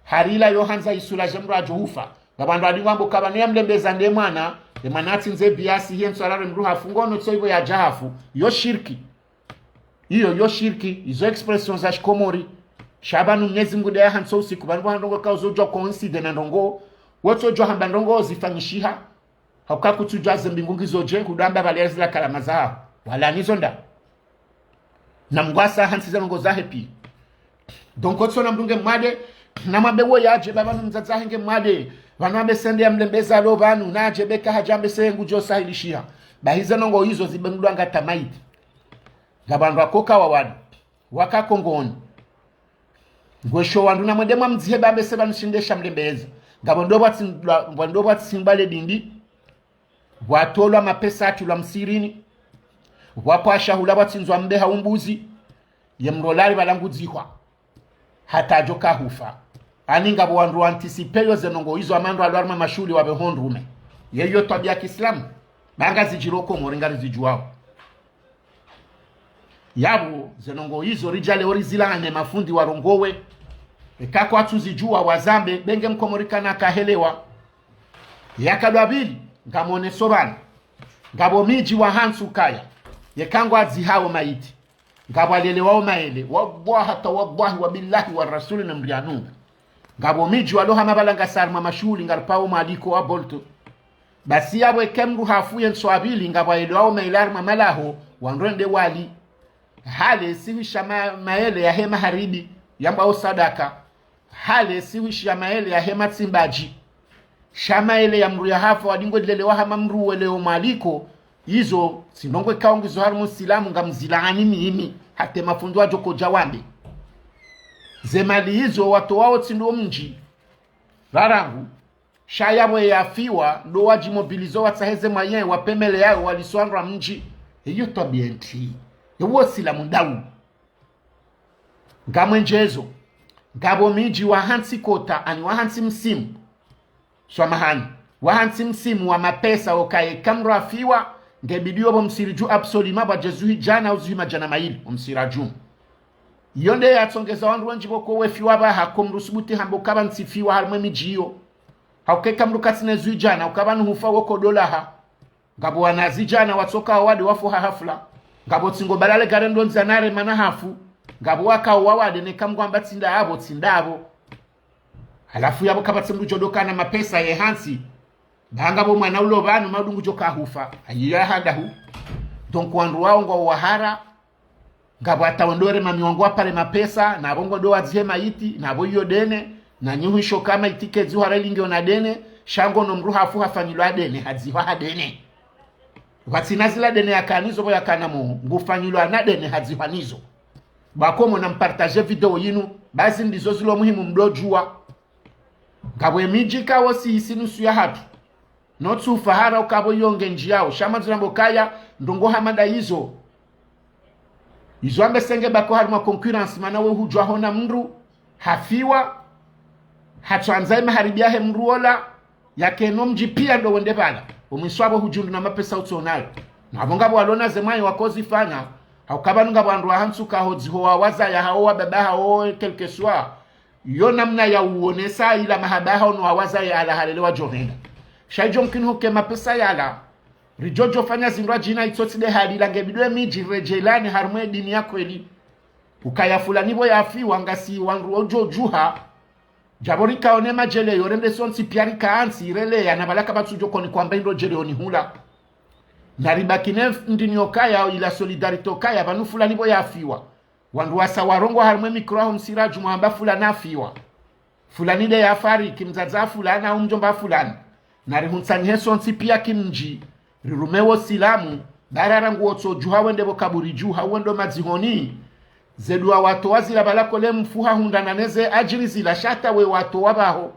Harila yo handza isula dje mdru adjo hufa. Ngapvo wandru adingwambo ka pvanu ya mlembeza nde mwana, ye mwana atsindze biya si hiye ntswalare mdru hafu ngono tso ipvo yadja hafu. Yo shirki. Iyo, yo shirki, izo expression za shikomori. Sha pvanu Mnyezi Mngu nde ya hantso usiku, pvanu pvo ha ndrongoo ka uzo djwa coïncider na ndrongoo, wo tso djwa hamba ndrongoo zifanyishiha. Hauka kutsudjwa ze mbingu ngizo dje, kudamba pvale zila kalama zaho. Wala nizo nda. Na mngwasa hantsi ze ndrongoo zahe piya. Donc, otsona mdru nge mwade, na mwambe wo yadje, pvapvanu mdzadze wahe nge mwade, pvanu ambe sende ya mlembeza lo pvanu, na adje beka hadja ambe se ngudjo sahilishiha. Bahi ze ndrongoo izo zibengulwa nga tamaidi. Ngapvo wandru wakoka wa wanu, waka kongoni. Ngwesho wandru na mwende mwa mdzihe bambe se pvanu shinde sha mlembeza. Ngapvo ndo pvwatsi-, ngapvo ndo pvwatsimbwa le dindi. Pvwatolwa mapesa atrilwa msirini. Pvwapvwa shahula pvwatsindzwa mbe hau mbuzi. Ye mdru ola ari pvala ngudzihwa. Hata adjo ka hufa. Ani ngapvo wandru wa anticiper yo ze ndrongoo izo ama wandru walo harimwa mashuhuli wapve ho ndrume. Yeyo twabiya kiislamu. Ba ngazidjiro Komori ngarizidjuwao. Yapvo, ze ndrongoo izo ridja leo rizilane mafundi warongowe. Eka kwatsuzidjuwa wazambe, be nge mkomori kana kahelewa. Ya kadwa pvili, ngamoneso pvanu. Ngapvo midji wa hantsi ukaya. Yeka ngwadzihao maiti. Ngapvo walelewao maele. Wallahi hata wallahi wa billahi wa rasuli na mrianu. Ngapvo midji walo hama pvala ngasi harimwa mashuhuli ngaripvao mwaliko wa bolto. Basi yapvo eka mdru hafu ye ntsu ya pvili ngapvo waelewao maele harimwa malaho, wandru wende wali. Hale sihwisha ma-, maele yahe maharibi, yambwao sadaka. Hale sihwisha maele yahe matsimbadji. Sha maele ya mdru ya hafa wadingo lelewa hama mdru weleo mwaliko, izo tsi ndrongoo ikao ngizo harimwa usilamu ngamzilaani mimi, hata mafundi wadjo kodja wambe. Ze mali izo watowao tsi ndo mdji. Pvarangu, sha yapvo ye yafiwa, ndo wadjimobilizo watsahe ze moyens, wapve mele yayo, waliswandrwa mdji. Iyo twabiya ntiti. Ewo usilamu ndawu. Ngamwendjezo. Ngapvo midji wa hantsi kota, ani wa hantsi msimu. Swamahani. Wa hantsi msimu wa mapesa okaya eka mdru hafiwa, nge bidi yo pvo msiri dju absolument pvwadje zuhi djana au zuhi madjana mayili, o msiri dju. Iyo nde yatsongeza wandru wendji pvoko wefiwa pvaha ko mdru subuti hambe ukaya pvanu tsifiwa harimwa emidji iyo. Hauka eka mdru katsina zuhi djana, ukaya pvanu hufa woko dolaha. Ngapvo wanazidjana watsoka wawade wafu ha hafla. Ngapvo tsi ngo balale gare ndo ndzia nare mana hafu. Ngapvo waka wawade neka mngwamba tsi ndapvo, tsi ndapvo. Halafu yapvo kapvatsi mdru djo doka na mapesa ye hantsi. Ba ngapvo mwana ulo pvanu madungu djo ka hufa. Ayiya hadahu. Donc wandru wao ngwao wahara. Ngapvo hata wendo rema miwango wapare mapesa, na pvo ngo ndo wadzihe maiti, na pvo iyo dene, na nyuhu isho kama iti kedzi hara ilingi ona dene, sha ngo no mdru hafu hafanyilwa dene, hadzihwa ha dene. Pvatsina zila dene yakana nizo pvo yakana mo, ngufanyilwa na dene hadzihwa nizo. Ba ko mona mpartage video yinu, ba zi ndizo zilo muhimu mdodjuwa. Ngapvo emidji kawo si isi nusu ya hatru. No tsufa hara ukaya pvo iyo ngendji yawo. Sha mandzo nambe ukaya, ndrongoo hama nda izo. Izo ambe se nge bako harimwa concurrence mana we hudjuwa hona mdru, hafiwa, hatsoandza emaharibi yahe mdru ola, yake no mdji piya ndo wende pvala. Omwiso apvo hudjundu na mapesa utsonayo. Na pvo ngapvo walona ze mwayi wakozifanya, hauka pvanu ngapvo wandru wa hantsi uka ho dziho wa wazaya hawo wa baba hawo quelque soit. Yo namna ya uonesa ila mahaba yaho no wazaza yala halele wadjo henda. Sha idjo mkini huke mapesa yala. Ridjo djo fanya zindru djina itsotsi de hali la nge bidi ye midji redjeyi lani harumwa ye dini ya kweli. Ukaya fulani pvo yafiwa ngasi wandru wodjo djuha. Djapvo rikaone madjele yo rende sontsi piya rikaantsi relea na pvala kapvatsu djo koni kwamba indro djele yo ni hula. Na ribaki ne ndini yo kaya ila solidarité yo kaya pvanu fulani pvo yafiwa. Wandru wasa warongowa harumwa ye mikro yaho msira djumwa hamba fulani yafiwa. Fulani de yafariki, mdzadze wa fulani, au mdjomba wa fulani. Na rihuntsanihe sontsi piya kimdji, rirume wo silamu, barara nguwo tso djuha wende pvo kaburi dju, hau wendo madzihoni. Ze duwa watowa zila pvala kole mfu hahundrana neze adjiri zila sha hata we watowa pvaho.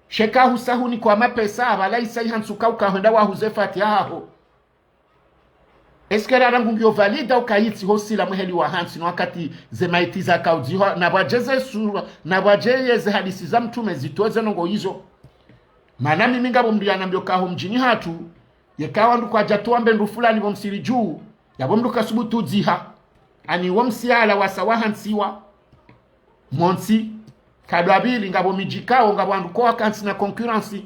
Sha eka husa hunikwa mapesa, pvala isa ihantsuka uka hwenda wahuze fatiha haho. Est-ce que rara ngu ngiyo valida ukayitsi ho silamu heli wa hantsi no wakati ze mayiti zakaudzihwa, na pvwadje ze sura, na pvwadje yeze hadisi za mtrume zitowa ze ndrongo izo. Mana mimi ngapvo mndru yanambiyo ka ho mdjini hatru, yeka wandru kwadja towa mbe ndru fulani pvo msiri dju, yapvo mndru kasubutu udziha. Ani wo msiyala wasa wahantsiwa. Montsi, kadwa pvili ngapvo midji kao ngapvo wandru ko wakantsi na concurrence.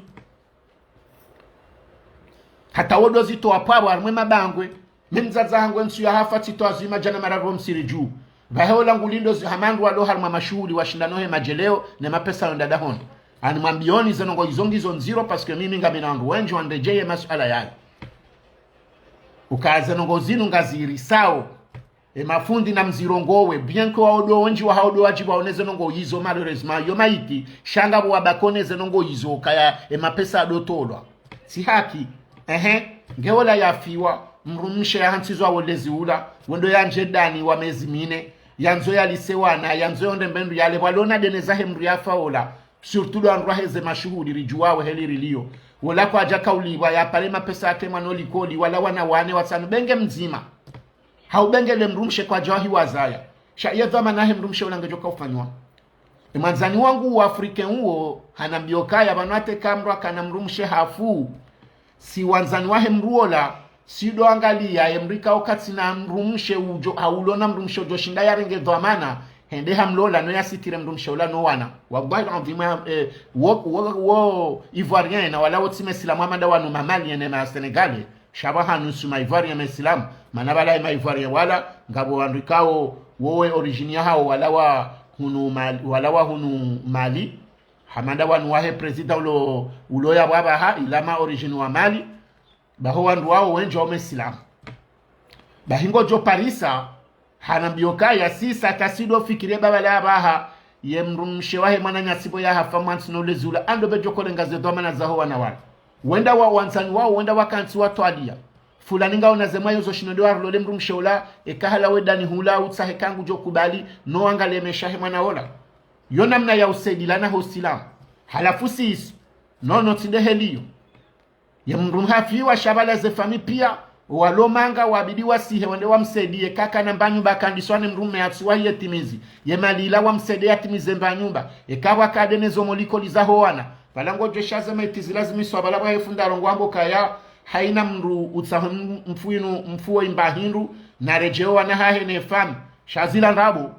Hata wo ndo zitowa pvapvo harumwa ye mabangwe. Mi mdzadze hangu ye ntsu yahafa tsitowa zwi madjana mararu pvo msiri dju. Pvahe ola ngulindo zi hama wandru walo harumwa mashuhuli washindano he madjeleo ne mapesa yo ndadahoni. Ani mwambiyoni ze ndrongo izo ngizo ndziro parce que mimi ngamina wandru wendji wandedjeye masuala yayo. Ukaya ze ndrongo zinu ngazirisao. E mafundi na mzirongowe, bien que wawo ndo wendji wahawo ndo wadji pvaone ze ndrongo izo, malheureusement, yo mayiti, sha ngapvo wabaki ne ze ndrongo izo, kaya e mapesa ndo tolwa. Tsi haki, ehe, nge ola yafiwa, mdrumshe yahantsizwa wo lezi ula, wendo yandje dani wa mezi mine, yandzo yalise wana, yandzo yonde mbe ndru yale, pvwalona dene zahe mndru yafa ola, surtout ndo wandru waheze mashuhuli ridjuwawo heli riliyo. Wola kwadja kaulipva yapare mapesa yake mwana olikoli, wala wana wane watsanu benge mdzima. Hau benge le mdrumshe kwadja wahi wazaya. Sha ye dhwamana yahe mdrumshe ola ngedjo kaufanywa. E mwandzani wangu wa Africain uwo, hanambiyo kaya pvanu hata eka mndru akana mdrumshe hafu. Si wandzani wahe mndru ola, si ndo angaliya, ye mndru ikao katsina mdrumshe udjo, hau ulona mdrumshe udjo shinda yarenge dhwamana, hende hamlola, no yasitire mdrumshe ola no wana. Wallahi al-adhim, eh, wo, wo, wo Ivoirien, na wala wo tsi mesilamu hama nda wanu ma Malien ne ma Sénégalais, sha pvahanu si ma Ivoirien mesilamu, mana pvala ye ma Ivoirien wala, ngapvo wandru ikao, wowe origine yahawo, wala wa hunu Mali, wala wa hunu Mali, hama nda wanu wahe président ulo, ulo ya pvapvaha, ila ma origine wa Mali, baho wandru wawo wendji wawo mesilamu. Bahi ngodjo parisa, hanambiyo kaya sisa tasi ndo fikire pvapvala pvaha, ye mdrumshe wahe mwananyasi pvo yahafa mwantsi no lezi ula, ando bedjo kolenga ze dhwamana zaho wana wala. Wenda wa wandzani wawo, wenda wakantsi watwaliya. Fulani ngaona ze mwayo zo shino nde warilole mdrumshe ula, eka hala we dani hula, utsahe ka ngudjo kubali, no wangaliye mesha he mwana ola. Yo namna ya usaidilana ho silamu. Halafu sisi, no, no, tsi nde heliyo. Ye mndru hafiwa sha pvala ze fami piya, walo manga wabidi wasihe wende wamsaidiye, eka kana mba nyumba kandiswa ne mndru mme yatsuwa yetimizi. Ye mali ila wamsaidiye yatimize mba nyumba. Eka pvwaka dene zo mo likoli zaho wana. Pvala ngodjo sha ze maiti zilazimiswa pvala pvahe fundi arongowa mbo kaya, haina mndru utsaho m-, mfu inu, mfu wo imba hindru, na redjeyo wana hahe ne fami. Sha zila ndrabo.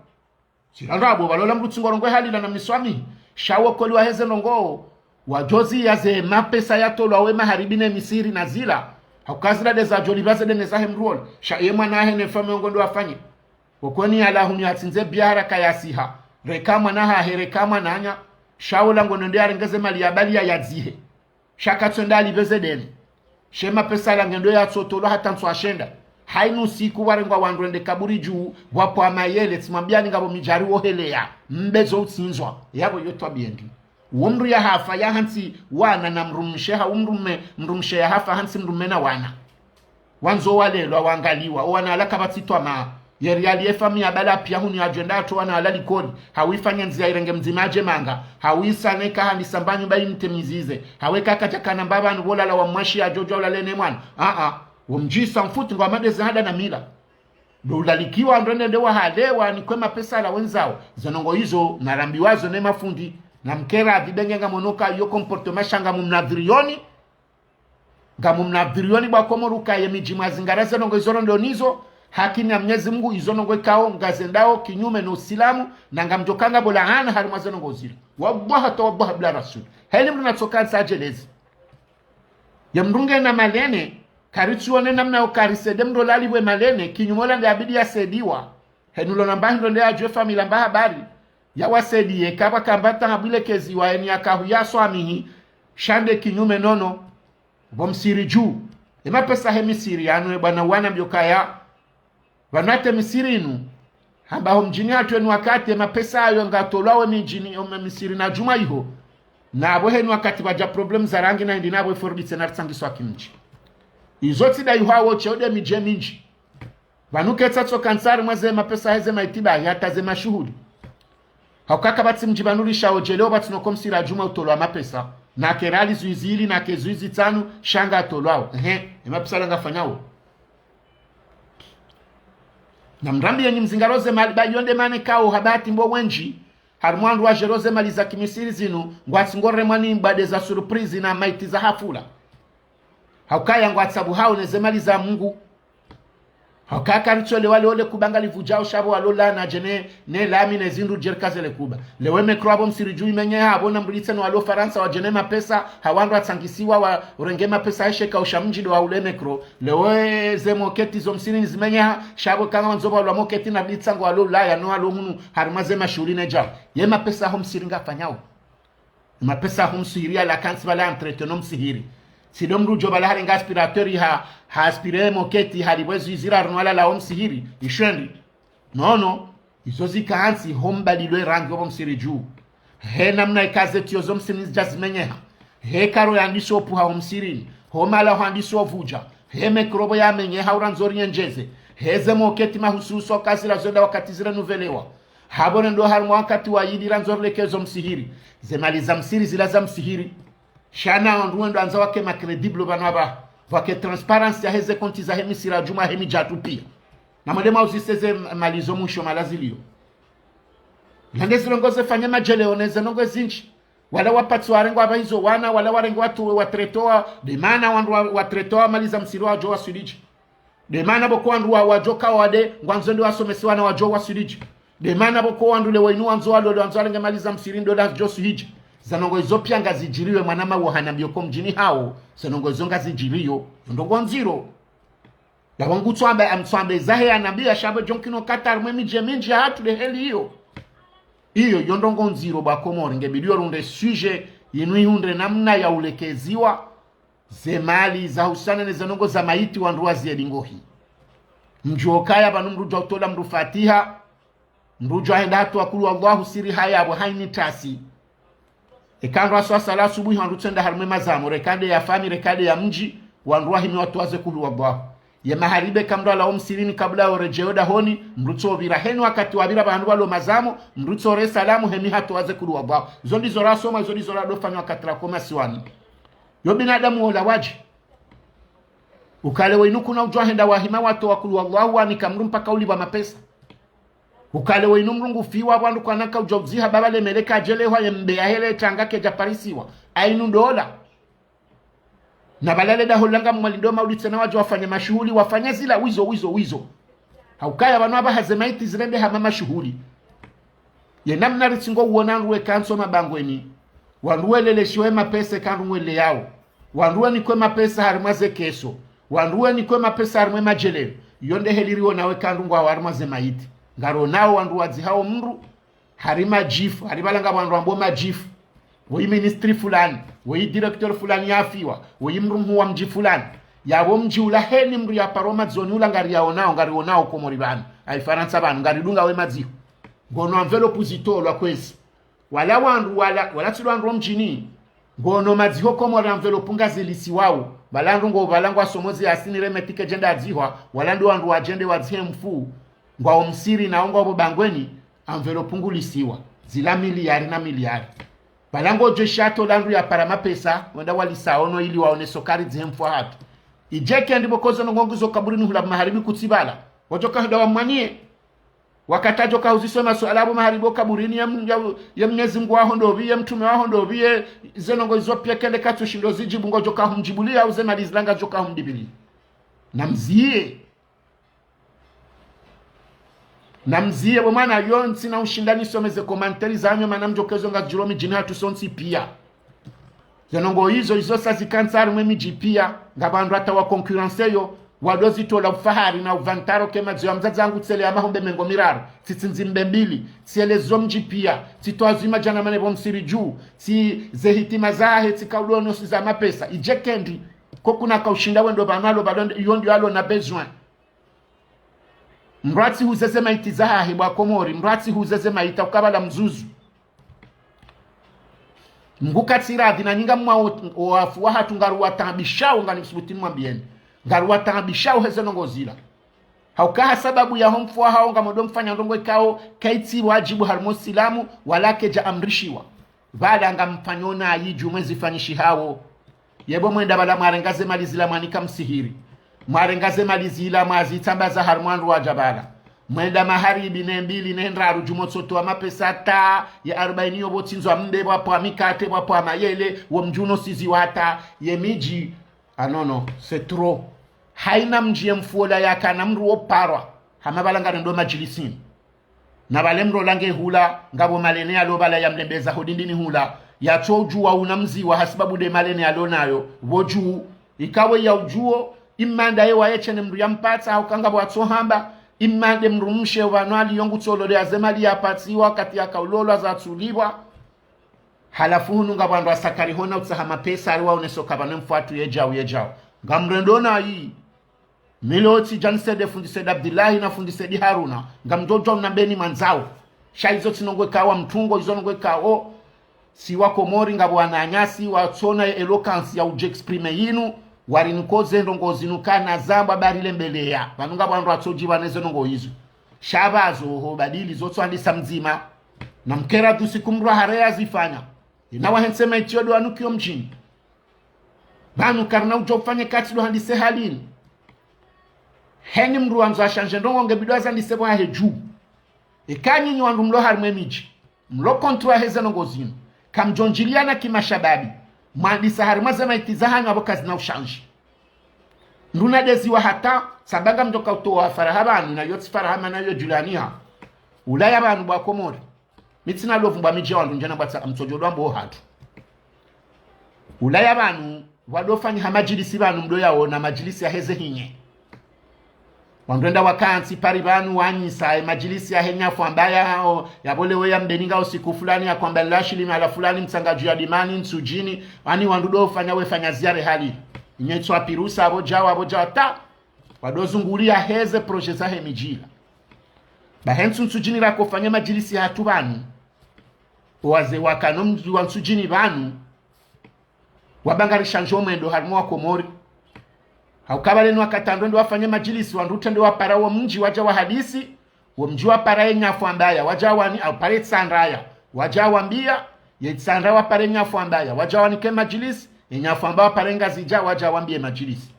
Zila ndrabo, pvalola mndru tsi ngorongowe hali la na miswami. Sha wo kweli waheze ndrongo. Wadjozi ya ze mapesa yatolwa we maharibi ne Misiri na zila. Hauka zila nde zadjo lipva ze dene zahe mndru ola. Sha ye mwana hahe ne fami yo ngo ndo wafanye. Wo kweni yala hunu yatsindze biashara kayasiha. Reka mwana hahe, reka mwananya. Sha ola ngo nende yarenge ze mali ya bali ya yadzihe. Sha katsu enda alipve ze deni. She mapesa yala ngendo yatsotolwa hata ntsu ashenda. Hainu siku pvwarengwa wandru wende kaburi dju, pvwapvwa mayele, tsimwambiyani ngapvo midjari wo heleya, mbe zo utsindzwa. Yapvo yo twabiya ndi. Wo mndru yahafa, yahantsi wana na mdrumshe, hau mndru mme, mdrumshe yahafa, hantsi mndru mme na wana. Wandzo walelwa, wangaliwa, o wana wala kapvatsi twamaa. Ye riyali ye fami ya bala piya hunu yadjo enda yatso wana wala likoli. Hau ifanye ndziya irenge mdzima yadje manga. Hau isane ka handisa mba nyumba imtimizize. Hau eka kadja kana mba pvanu pvo lala wa mwashi yadjo djuwa ulale ne mwana. Aa, wo mdjisa mfuti ngwa madezi hada na mila. Ndo ulalikiwa ndo nende wahalewa nikwe mapesa yala wendzawo. Ze ndrongo izo narambiwa zo ne mafundi. Na mkera adhibenge ngamono ka yo comportement sha ngamumnadhiriyoni. Ngamumnadhiriyoni bwa Komori uka ye midji mwazingara ze ndrongo izo ndo nizo, Hakini ya Mnyezi Mungu, izo ndrongoo ikao ngazendao kinyume no Usilamu, na ngamdjo kanga bo laana harimwa ze ndrongoo zila. Wallahi, hata wallahi, bila rasul. Heli mndru natsoka ntsadjelezi. Ye mndru ngena malene, karitsuone namna yo karisede mndru lalipvwe malene, kinyume ola nde abidi yasediwa. Henu lona mbahi ndo nde adjuwe famila mba habari. Ya wasediye, kapvwa kamba ta habwile keziwa, eni yakahu ya swamihi, sha nde kinyume nono. Bo msiri dju. E mapesa he misiri yanu, e bwana wana mbio kaya. Pvanu ate misiri inu. Hamba ho mdjini hatru enu wakati e mapesa ayo ngatolwawo e midjini, o misiri na djumwa iho. Na apvo henu wakati pvadja problème za rangi na indi na apvo e forditse na ritsangiswa kimdji. Izo tsi nda iho awo tsi yo nde midji mindji. Pvanu ketsa tsoka ntsa harimwa ze mapesa heze maitiba, hata ze mashuhuli. Hauka kapvatsi mdji pvanu risha odjele, opvatsi noko msiri djumwa utolwa mapesa. Na ke rali zwizi ili, na ke zwizi tsanu, sha ngatolwawo. Ehe, e mapesa la ngafanyawo. Na mrambi yenyi mzingaro ze mali, ba yo nde mana ikao habati mbo wendji. Harimwa wandru wadjero ze mali za kimisiri zinu, ngwatsi ngoremwa ni mbwade za surprise na maiti za hafula. Haukaya ngwatsabuhao ne ze mali za Mungu. Haukaya karitsolewa leo le kuba ngalivudjao sha pvo walo laana dje ne, ne lami ne zindru djerika ze le kuba. Leo e micro apvo msiri dju imenyeha apvo na mrulitse no walo Farantsa wadje ne mapesa, ha wandru watsangisiwa wa urenge mapesa heshe kausha mdji ndo wa ule micro. Leo e ze moketi zo msiri zimenyeha, sha pvo kanga wandzo pvo walo moketi na bitsa ngo walo Ulaya no walo hunu, harimwa ze mashuhuli ne djao. Ye mapesa ho msiri ngafanyawo. Mapesa ho msihiri yala kantsi pvala entretenir o msihiri. Tsi ndo mndru djo pvala harenga aspirateur ha, ha aspire moketi halipvwe zwizi ra runwala la o msihiri. Ishwendi. Nono. Izo zikantsi ho mbalilwe rangi opvo msiri dju. He namna ikaze tiyo zo msihiri zidja zimenyeha. He karo yandiso opvuha ho msihirini. Ho mala hwandiso ovudja. He micro pvo yamenyeha urandzo riendjeze. He ze moketi mahususu okazila zo nda wakati zira nuvelewa. Hapvo ne ndo harimwa wakati wa idi randzo rileke zo msihiri. Ze mali za msihiri zila za msihiri. Sha na wandru wendo andza wake ma crédible pvanu apvaha. Pvwake transparence ya heze konti za he misiri djumwa he midji hatru pia. Na mwende mwauzise ze mali zo mwisho mahala zilio. Lande zilongo ze fanye madjele one ze ndrongoo zindji. Wala wapatsi warengwa apvaha izo wana, wala warengwa watu watretowa, nde mana wandru wa, watretowa mali za msihiri wadjo waswilidji. Nde mana pvoko wandru wa, wadjoka wade, ngwandzo nde wasomese wana wadjo waswilidji. Nde mana pvoko wandru leo inu wandzo walole, wandzo warenge mali za msihiri ndo wadjo swilidji. Za ndrongoo izo pia ngazidjiriwe mwana mawo hanambiyo ko mdjini hawo. Za ndrongoo izo ngazidjiriyo. Yo ndrongoo ndziro. Ndawo ngutsoamba, amtsoambe zahe yanambiya sha pvo djo nkino Qatar mwe midji mindji ya hatru nde heli iyo. Iyo, yo ndrongoo ndziro bo wa Komori, nge bidi yo runde sujet, yinu ihundre namna ya ulekeziwa, ze mali, za husana ne ze ndrongoo za maiti wandru waziye lingohi. Mdjuo kaya pvanu mndru djwa utola mndru fatiha, mndru djwa henda hatowa kulu wallahu siri haya apvo haini tasi. Eka ndru aswasala asubuhi wandru tsenda harimwe mazamo, reka nde ya fami, reka nde ya mdji, wandru wahimi watowa ze kulu wallahu. Ye maharibi eka mndru ala o msihirini kabla yo redjeyo dahoni, mndru tso pvira heni wakati wapvira pvahanu pvalo mazamo, mndru tso re salamu hemi hatowa ze kulu wallahu. Zo ndizo rasoma, zo ndizo radofanya wakati rako masiwani. Yo binadamu wola wadji. Ukale wenu kuna udjwa henda wahima watowa kulu wallahu wanika mndru mpaka ulipvwa mapesa. Ukale wenu mndru ngufiwa pvandru kwana ka udjwa udziha baba le meleka adjelehwa ye mbe ya hele tanga kedja parisiwa. Ainu ndola. Na pvala le daho langa mwali ndo maulitse na wadjo wafanye mashuhuli, wafanye zila wizo, wizo, wizo. Haukaya pvanu apvaha ze maiti zirende hama mashuhuli. Ye namna ritsingo uona ndru weka ntso mabangweni. Wandru weleleshiwe mapesa eka ndru ngweleyao. Wandru wenikwe mapesa harimwa ze keso. Wandru wenikwe mapesa harimwe madjeleo. Yo nde heli riona weka ndru ngwao harimwa ze maiti. Ngaronao wandru wadzihao mndru, hari madjifu, hari pvala ngapvo wandru wambwao madjifu. Woyi ministri fulani, woyi directeur fulani yafiwa, woyi mndru mhuu wa mdji fulani. Yapvo mdji ula heni mndru yaparo madzihoni ula ngariyaonao, ngarionao Komori pvanu. Ayi Farantsa pvanu, ngaridunga we madziho. Ngono enveloppe zitolwa kwezi. Wala wandru, wala, wala tsi wandru wa mdjini. Ngono madziho Komori enveloppe ngazilisiwao. Pvala ndru ngo, pvala ngwasomo zi asini remetike djenda adzihwa, wala ndo wandru wadjende wadzihe mfu. Ngwao msihirini, ngwao pvo bangweni, enveloppe ngulisiwa. Zila miliyari na miliyari. Pvala ngodjo sha tola ndru yapara mapesa, wenda walisa ono ili waone sokari dzihe mfu hatru. Idjeke ndi pvoko zo ndrongoo ngizo kaburini hula maharibi kutsi pvala. Wadjoka henda wamwaniye. Wakati adjoka huziswa masuala apvo maharibi o kaburini ya, ya, ya Mnyezi Mungu waho ndopvi, ye mtrume waho ndopvi, ye ze ndrongoo izo pia kende katsushindo zidjibu ngodjoka humdjibuliya, uze mali zila ngadjoka humdibili. Na mziye. Namziye bo mwana yontsi na ushindani some ze commentaires zanyu, mana mdjokezo ngazidjiro midjini hatru sontsi piya. Ze ndrongoo izo, izo sa zikantsi harumwa emidji piya, ngapvo wandru hata wa concurrence yo, wadozitola ufahari na uvantaro ke madzo ya mdzadze wangu tsele ya mahombe mengo miraru, tsitsindzi mbe mbili, tsielezo mdji piya, tsitowa zima djana mane pvo msiri dju, tsi ze hitima zahe, tsi kaudono si za mapesa, idje kendi, ko kuna kaushinda wendo pvanu alo pvalo, iyo ndiyo alo na besoin. Mdru atsihuze ze maiti zahahe bo wa Komori, mdru atsihuze ze maiti ukabala mzuzu. Mngu katsiradhi na nyinga mwa o-, owafu wahatru ngaruwataabishao, nganisubuti nimwambiyeni. Ngaruwataabishao heze ndrongoo zila. Hauka ha sababu yaho mfu wahao ngamdjo mfanya ndrongoo ikao kaitsi wadjibu harumwa usilamu, wala kedja amrishiwa. Pvala ngamfanyo nayi dju mwezi fanyishihao. Ye bo mwenda pvala mwarenga ze mali zila mwanika msihiri. Mwarenga ze mali zila mwazitsambaza harumwa wandru wadja pvala. Mwenda maharibi ne mbili ne ndraru dju motsotowa mapesa hata ye arubaini yo pvo tsindzwa mbe pvwapvwa mikate pvwapvwa mayele, wo mdji uno siziwa hata ye midji. Ah non, non, c'est trop. Haina mdji ye mfu ola yakana mdru wo parwa. Hama pvala ngarendo madjilisini. Na pvale mdru ola nge hula, ngapvo malene yalo pvala yamlembeza ho dindini hula, yatso udjuwa una mziwa ha sababu nde malene yalo nayo, pvo dju, ikawe ya udjuwo, imma ndaye waye tsena mdru yampatsa, hauka ngapvo atso hamba, imma nde mdru mshe pvanu aliyo ngutsolole ya ze mali yapatsiwa, wakati yakaulolwa zatsulipvwa. Halafu hunu ngapvo wandru wasakari hona utsaha mapesa, ari waonesa uka pvanu mfu hatru yedjau, yedjau. Ngamrendo nayi. Mi leo tsidja nise nde fundi Said Abdillahi na fundi Said Haruna, ngamdjo djuwa mna mbeni mwandzao. Sha izo tsi ndrongoo ikao mtungo, izo ndrongoo ikao si wa Komori ngapvo wananyasi watsona ye éloquence ya udje exprimer yinu, wariniko ze ndrongoo zinu kana zambwa bari lembeleya. Pvanu ngapvo wandru watsodjiba ne ze ndrongoo izo. Sha pvazo ho badili zo tso handisa mdzima. Na mkera tu siku mdru hare yazifanya. Ina wahentse maiti yo ndo wanukiyo mdjini. Pvanu karina udjo ufanye katsi ndo handise halini. Heni mdru wandzo ashanje ndrongoo nge bidi wazandise pvwahe dju. Eka nyinyi wandru mlo harumwa emidji, mlo contre heze ndrongoo zinu, kamdjo ndjiliyana kimashababi, mwandisa harumwa ze maiti zahanyu apvo kazina ushanje. Nduna deziwa hata, sababu ngamdjo kautowa faraha pvanu, na yo tsi faraha mana yo djulaniha. Ulaya pvanu bo wa Komori. Mi tsina lovu mbwa midji ya wandru ndjana bwatsa kamtsodjo dwa mbo hatru. Ulaya pvanu, wadofanya ha madjilisi pvanu mdo yaona madjilisi ya heze hinye. Wandru wenda wakantsi Paris pvanu wanyisa, e madjilisi ya he nyafu ambaya hao, ya pvo leo ya mbeni nga usiku fulani, ya kwamba lashili mahala fulani, Mtsangaju ya Dimani, Ntsudjini, ani wandru dofanya wefanya ziara hali. Inye tswa pirusa, apvo djawa, apvo djawa, ta. Wadozunguliya heze projet zahe midji ila. Bahe ntsu Ntsudjini rakofanya madjilisi yahatru pvanu. Owaze wakana omdji wa Ntsudjini pvanu. Wamba ngarishanje omwendo harumwa wa Komori. Hauka pvale ni wakati wandru wende wafanye madjilisi, wandru utrende wapara wo mdji wadja wahadisi, wo mdji wapara ye nyafu ambaya, wadja wani, au pare Tsandraya, wadja wambiya, ye Tsandraya wapare nyafu ambaya, wadja wanike madjilisi, ye nyafu ambaya wapare Ngazidja, wadja wambiye madjilisi.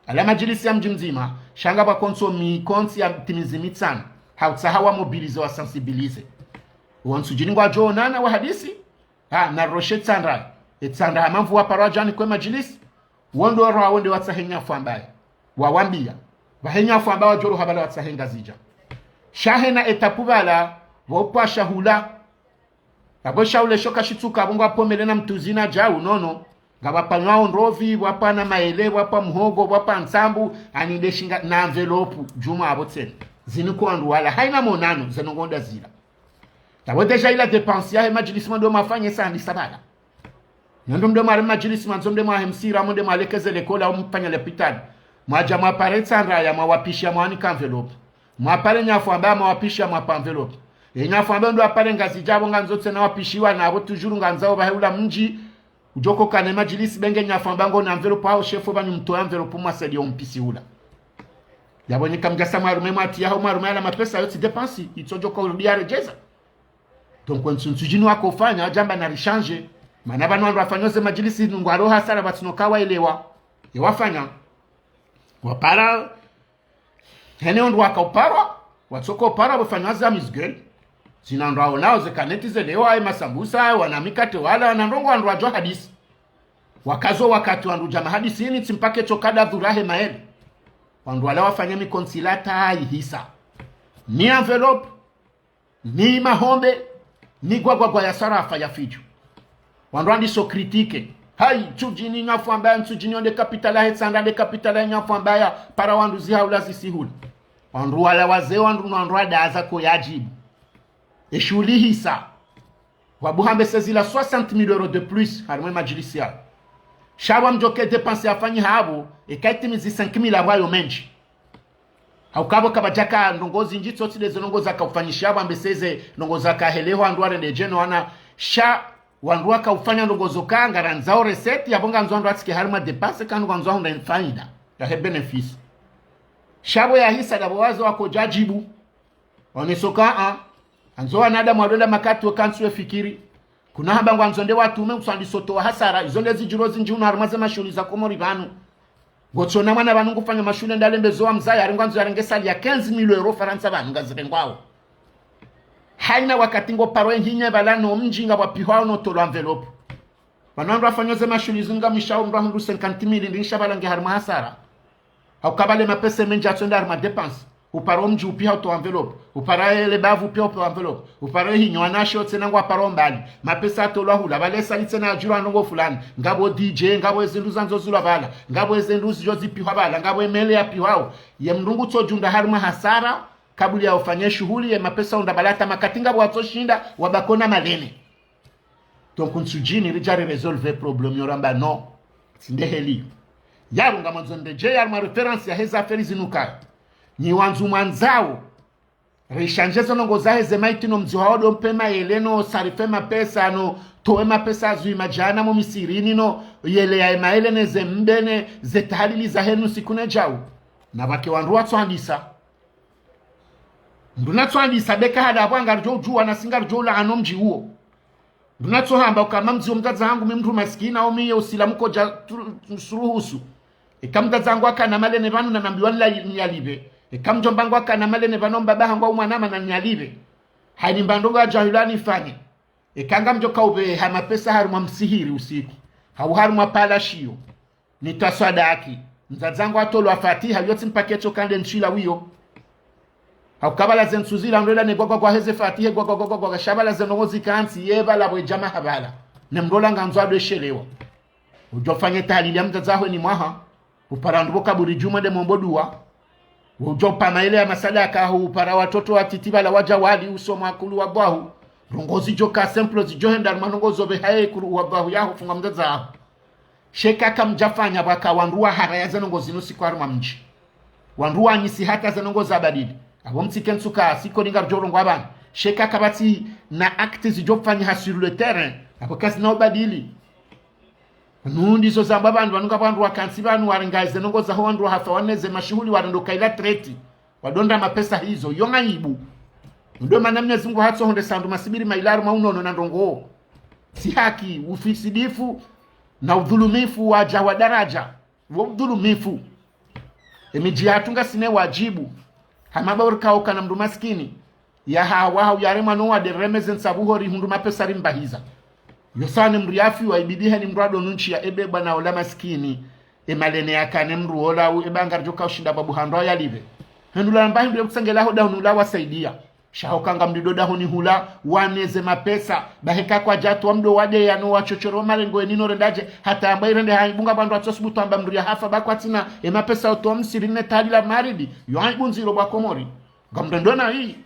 Ala madjilisi ya mdji mdzima, sha ngapvo kontsi mikontsi ya timizi mitsanu, hautsaha wa mobiliser, wa sensibiliser. Wo Ntsudjini ngwadjo onana wahadisi, ha, na roshe Tsandraya. E Tsandraya mamvu wapara wadja wanikwe madjilisi, wo ndo rwa wo nde watsahe nyafu ambaya. Wawambiya. Pvahe nyafu ambaya wadjo roha pvala watsahe Ngazidja. Sha hena étape pvala, pvopvwa shahula. Apvo shahula sho kashitsuka, apvo ngwapvomele na mtuzina djau, nono. Ngapvapvanywa ondrovi, pvwapvwa na mayele, pvwapvwa muhogo, pvwapvwa ntsambu, ani nde shinga na enveloppe, djumwa apvo tsena. Zinu ko wandru wala, haina monano, zeno ngonda zila. Apvo déjà ila dépense yahe madjilisi mwando mafanye sa handisa pvala. Nyondo mde mware madjilisi mwandzo mde mwahe msira, mde mwalekeze lekola, omfanya lapitali. Mwadja mwapare Tsandraya, mwawapishiya mwanika enveloppe. Mwapare nyafu ambaya, mwawapishiya mwapva enveloppe. E nyafu ambaya ndo wapare Ngazidja apvo ngandzo tsena wapishiwa na apvo toujours ngandzao pvahe ula mdji. Udjo kokana e madjilisi benge nyafu ambaya ngona enveloppe hao shefu pvanyu mtowe enveloppe mwasaidiye ompisi ula. Yapvo nyika mdjasa mwarume mwatiya hao mwarume ala mapesa yo tsi dépense, itsodjo ka urudi yaredjeza. Donc, we Ntsudjini wakofanya, wadjamba narishanje. Mana pvanu wandru wafanya ze madjilisi, nungu alo hasara pvatsina uka waelewa. Ye wafanya. Wapara. Hene ondru wakauparwa. Watsoko uparwa, wafanya za amuse-gueule. Zina ndrwa onao, ze kaneti zelewa, ye masambusa, wana mikate wala, wana ndrongoo wandru wadjo hadisi. Wakazo wakati wandru dja mahadisini, tsi mpaka etso kada dhura he maele. Wandru wala wafanya mikontsi ila ta ihisa. Ni enveloppe, ni mahombe, ni gwagwagwa ya sarafa ya fidjo. Wandru wandiso critiquer. Hayi, Ntsudjini nyafwamba ya Ntsudjini yo nde capitale ya hetsanda nde capitale ya nyafwamba ya para wandru zihaula zisihula. Wandru wala wazee wandru no wandru wadaza ko yadjibu. Eshuhuli hisa. Wabuha mbese zila soixante mille euros de plus, harimwa emajilisi yayo. Sha wamdjoke dépense yafanyiha apvo, eka itimizi cinq mille apvo ayo mendji. Hauka apvo kapvadjaka ndrongoo zindji tsotsi de ze ndrongoo zaka ufanyisha apvo, ambese ze ndrongoo zaka heleho wandru warende djeno wana. Sha wandru waka ufanya ndrongoo zoka ngarandzao recette, yapvo ngandzo wandru watsike harimwa dépense, kanu ngandzo wahundre faida yahe bénéfice. Sha apvo yahisa dapvo waze wakodjadjibu. Waoneso ka, a, andzo wanadamu wadonda makati weka ntsu we fikiri. Kuna hamba ngwandzo nde watume utsandiso towa hasara, izo nde zidjiro zindji unu harimwa ze mashuhuli za Komori pvanu. Ngotsona mwana pvanu ngufanya mashuhuli nda lembe zo wamzaya, hari ngwandzo yarenge sali ya quinze mille euros Farantsa pvanu ngazirengwao. Haina wakati ngo paro enhinye pvala no mdji ngapvwapihwao no tolwa enveloppe. Pvanu wandru wafanya ze mashuhuli zinu ngamwishao mndru ahundru cinquante mille, ndingisha pvala nge harimwa hasara. Hauka pvale mapesa mendji yatsonda harimwa dépense. Upara omdji upiha utowa enveloppe. Upara ele bavu upiha utowa enveloppe. Upara ehinyo wanashe otsena ngwaparo mbali. Mapesa atolwa hula. Pvale sali tsena yadjirwa ndrongoo fulani. Ngapvo D J, ngapvo ezindru zandzo zilwa pvala. Ngapvo ezindru zidjo zipihwa pvala. Ngapvo emele yapihwao. Ye mndru ngutsodjunda harimwa hasara. Kabula ya ufanye shuhuli ye mapesa unda pvala hata makati ngapvo watsoshinda wabakona malene. Donc, Ntsudjini ridja ri résolve problème yo ramba non. Tsi nde heli. Yarunga mwandzo ndedje, yaruma référence yaheze affaire zinu kaya. Nyi wandzu mwandzao. Rishanje zo ndrongoo zaheze maiti no mdzi wao do mpe mayele no sarife mapesa no towe mapesa zui madjana mo misirini no yele ya mayele neze mbe neze tahalili zahenu siku ne djau. Na pvake wandru watsohandisa. Mndru natsohandisa beka hada apvo ngaridjo udjuwa na si ngaridjo ula ano mdji uwo. Mndru natsohamba ukaya mdzi wo mdzadze hangu mi mndru masikini, au mi ye usilamu kodja tu-, suruhusu. Eka mdzadze hangu akana malene pvanu na nambiwa nila-, niyalipve. Eka mdjomba hangu akana malene pvanu mbaba hangu au mwanama na niyalipve. Haini mba ndrongoo ya djahilani ifanye. Eka ngamdjo kaupve ha mapesa harumwa msihiri usiku. Hau harumwa pala shiyo. Nitwaswadaki. Mdzadze hangu atolwa fatiha, yo tsi mpaka etso kande ntswila wiyo. Hauka pvala ze ntsu zila mndru ela ne gwagwagwa heze fatiha, gwagwagwa, gwagwagwa, sha pvala ze ndrongoo zikantsi, ye pvala pvwe djama ha pvala. Ne mndru ola ngandzo adweshelewa. Udjo fanye tahalili ya mdzadze haho ni mwaha. Upara ndupvo kaburi djumwe de mombo duwa. Udjo pama ile ya masadaka, upara watoto watiti pvala wadja wali usoma kulu wa bwahu. Ndrongoo zidjo ka simple zidjo henda harumwa ndrongoo zo pve haye kulu wa bwahu yaho funga mdzadze haho. Sha eka kamdjafanya pvwaka wandru wahara ya ze ndrongoo zinu siku harumwa mdji. Wandru wanyisi hata ze ndrongoo zabadili. Apvo mtsike ntsuka siku ninga ridjo rongoa pvanu. Sha eka kapvatsi na actes zidjo fanyiha sur le terrain. Apvo kazina ubadili. Nu ndizo zamba pvanu, pvanu ngapvo wandru wakantsi pvanu warenga ze ndrongoo zaho wandru wahafa waneze mashuhuli warendo kaila treti. Wadonda mapesa hizo, yo ngaibu. Ndo mana Mnyezi Mungu hatsohondresa wandru masibiri mailaru maunono na ndrongoo. Tsi haki, ufisidifu, na udhulumifu wadja wa daraja. Wo udhulumifu. Emidji yahatru ngasina wadjibu. Hama pvo urikao kana mndru masikini. Yahawa hau yaremwa no wade remeze ntsabuho rihundru mapesa rimbahiza. Yo sawa ne mndru yafiwa ibidi heni mndru ado nuntsi ya ebe bwana ola masikini. Emalene yakane mndru ola u eba ngaridjo ka ushinda babu handrwa yalipve. Henu la mba hindru ye kutsengela ho dahoni hula wasaidia. Sha ho kanga mdido dahoni hula waneze mapesa. Bahe ka kwadjatwa mdo wade yano wachochoro marengo enino rendadje. Hata amba irende haibu nga pvandru watsosubutu amba mndru yahafa ba kwatsina emapesa otowa msiri ne tali la maridi. Yo haibu ndziro pvwa Komori. Ngamrendo na hii.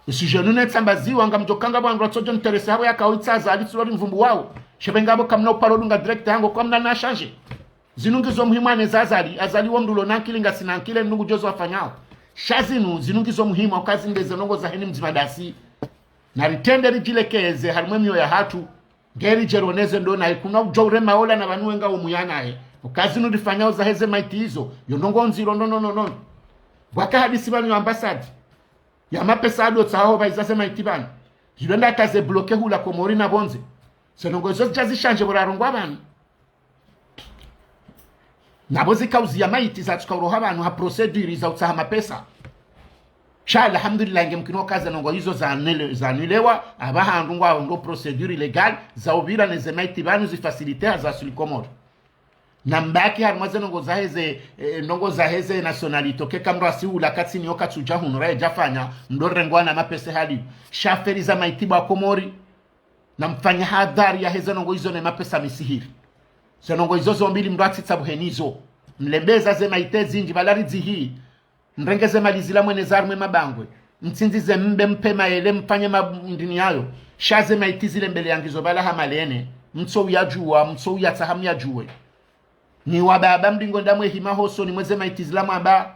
Isi djenu netsambaziwa ngamdjo kanga pvandru watsodjo nterese hapvo yaka witsa Azali tsi lori mvumbu wao. Sha pve ngapvo kamna uparo dunga direct hango kwa mna na change. Zinu ngizo muhimu aneza Azali, Azali wo mndru ulo na nkili ngasina nkili nungu djozo wafanyao. Sha zinu, zinu ngizo muhimu uka zinde ze ndrongoo zaheni mdzima dasi. Na ritrende ridjilekeze harimwa emiyo yahatru. Ngeri djeroneze ndo naye kuna udjo urema ola na pvanu wenga omuyanaye. Uka zinu rifanyao zaheze maiti izo, yo ndrongoo ndziro no, no, no, no. Pvwaka hadisi pvanu yo ambassade. Ya mapesa ado tsaho pvaiza ze maiti pvanu. Zilo nda kaze bloqué hula Komori na pvondze. Ze ndrongoo izo zidja zishanje pvo rarongoa pvanu. Na pvo zikauziya maiti zatsuka uroha pvanu ha procédure za utsaha mapesa. Sha alhamdulillah nge mkino kaze ndrongoo izo zanile-, zanulewa, apvaha ndrongoo ndo procédure légale, za upvira neze maiti pvanu zifacilité ha za suli Komori. Na mbaki harimwa ze ndrongoo zahe ze, eh, ndrongoo zahe ze nationalité, keka mdru asihula katsini yo katsudja hunu raye djafanya, mdru rengwa na mapesa hali. Sha feri za maiti bwa Komori. Na mfanye hadhari yahe ze ndrongoo izo ne mapesa misihiri. Ze ndrongoo izo zo mbili mdru atsitsabuhe nizo. Mlembeza ze maiti zindji bala ridzihi. Mrenge ze mali zila mweneze harimwa mabangwe. Mtsindzi ze mbe mpe mayele mfanye mabundini yayo. Sha ze maiti zile mbele yangizo bala ha malene. Mtso uyadjuwa, mtso uyatsaha muyadjuwe. Nyi wababa mlingo ndamwe hima hosoni mwa ze maiti zila mwamba.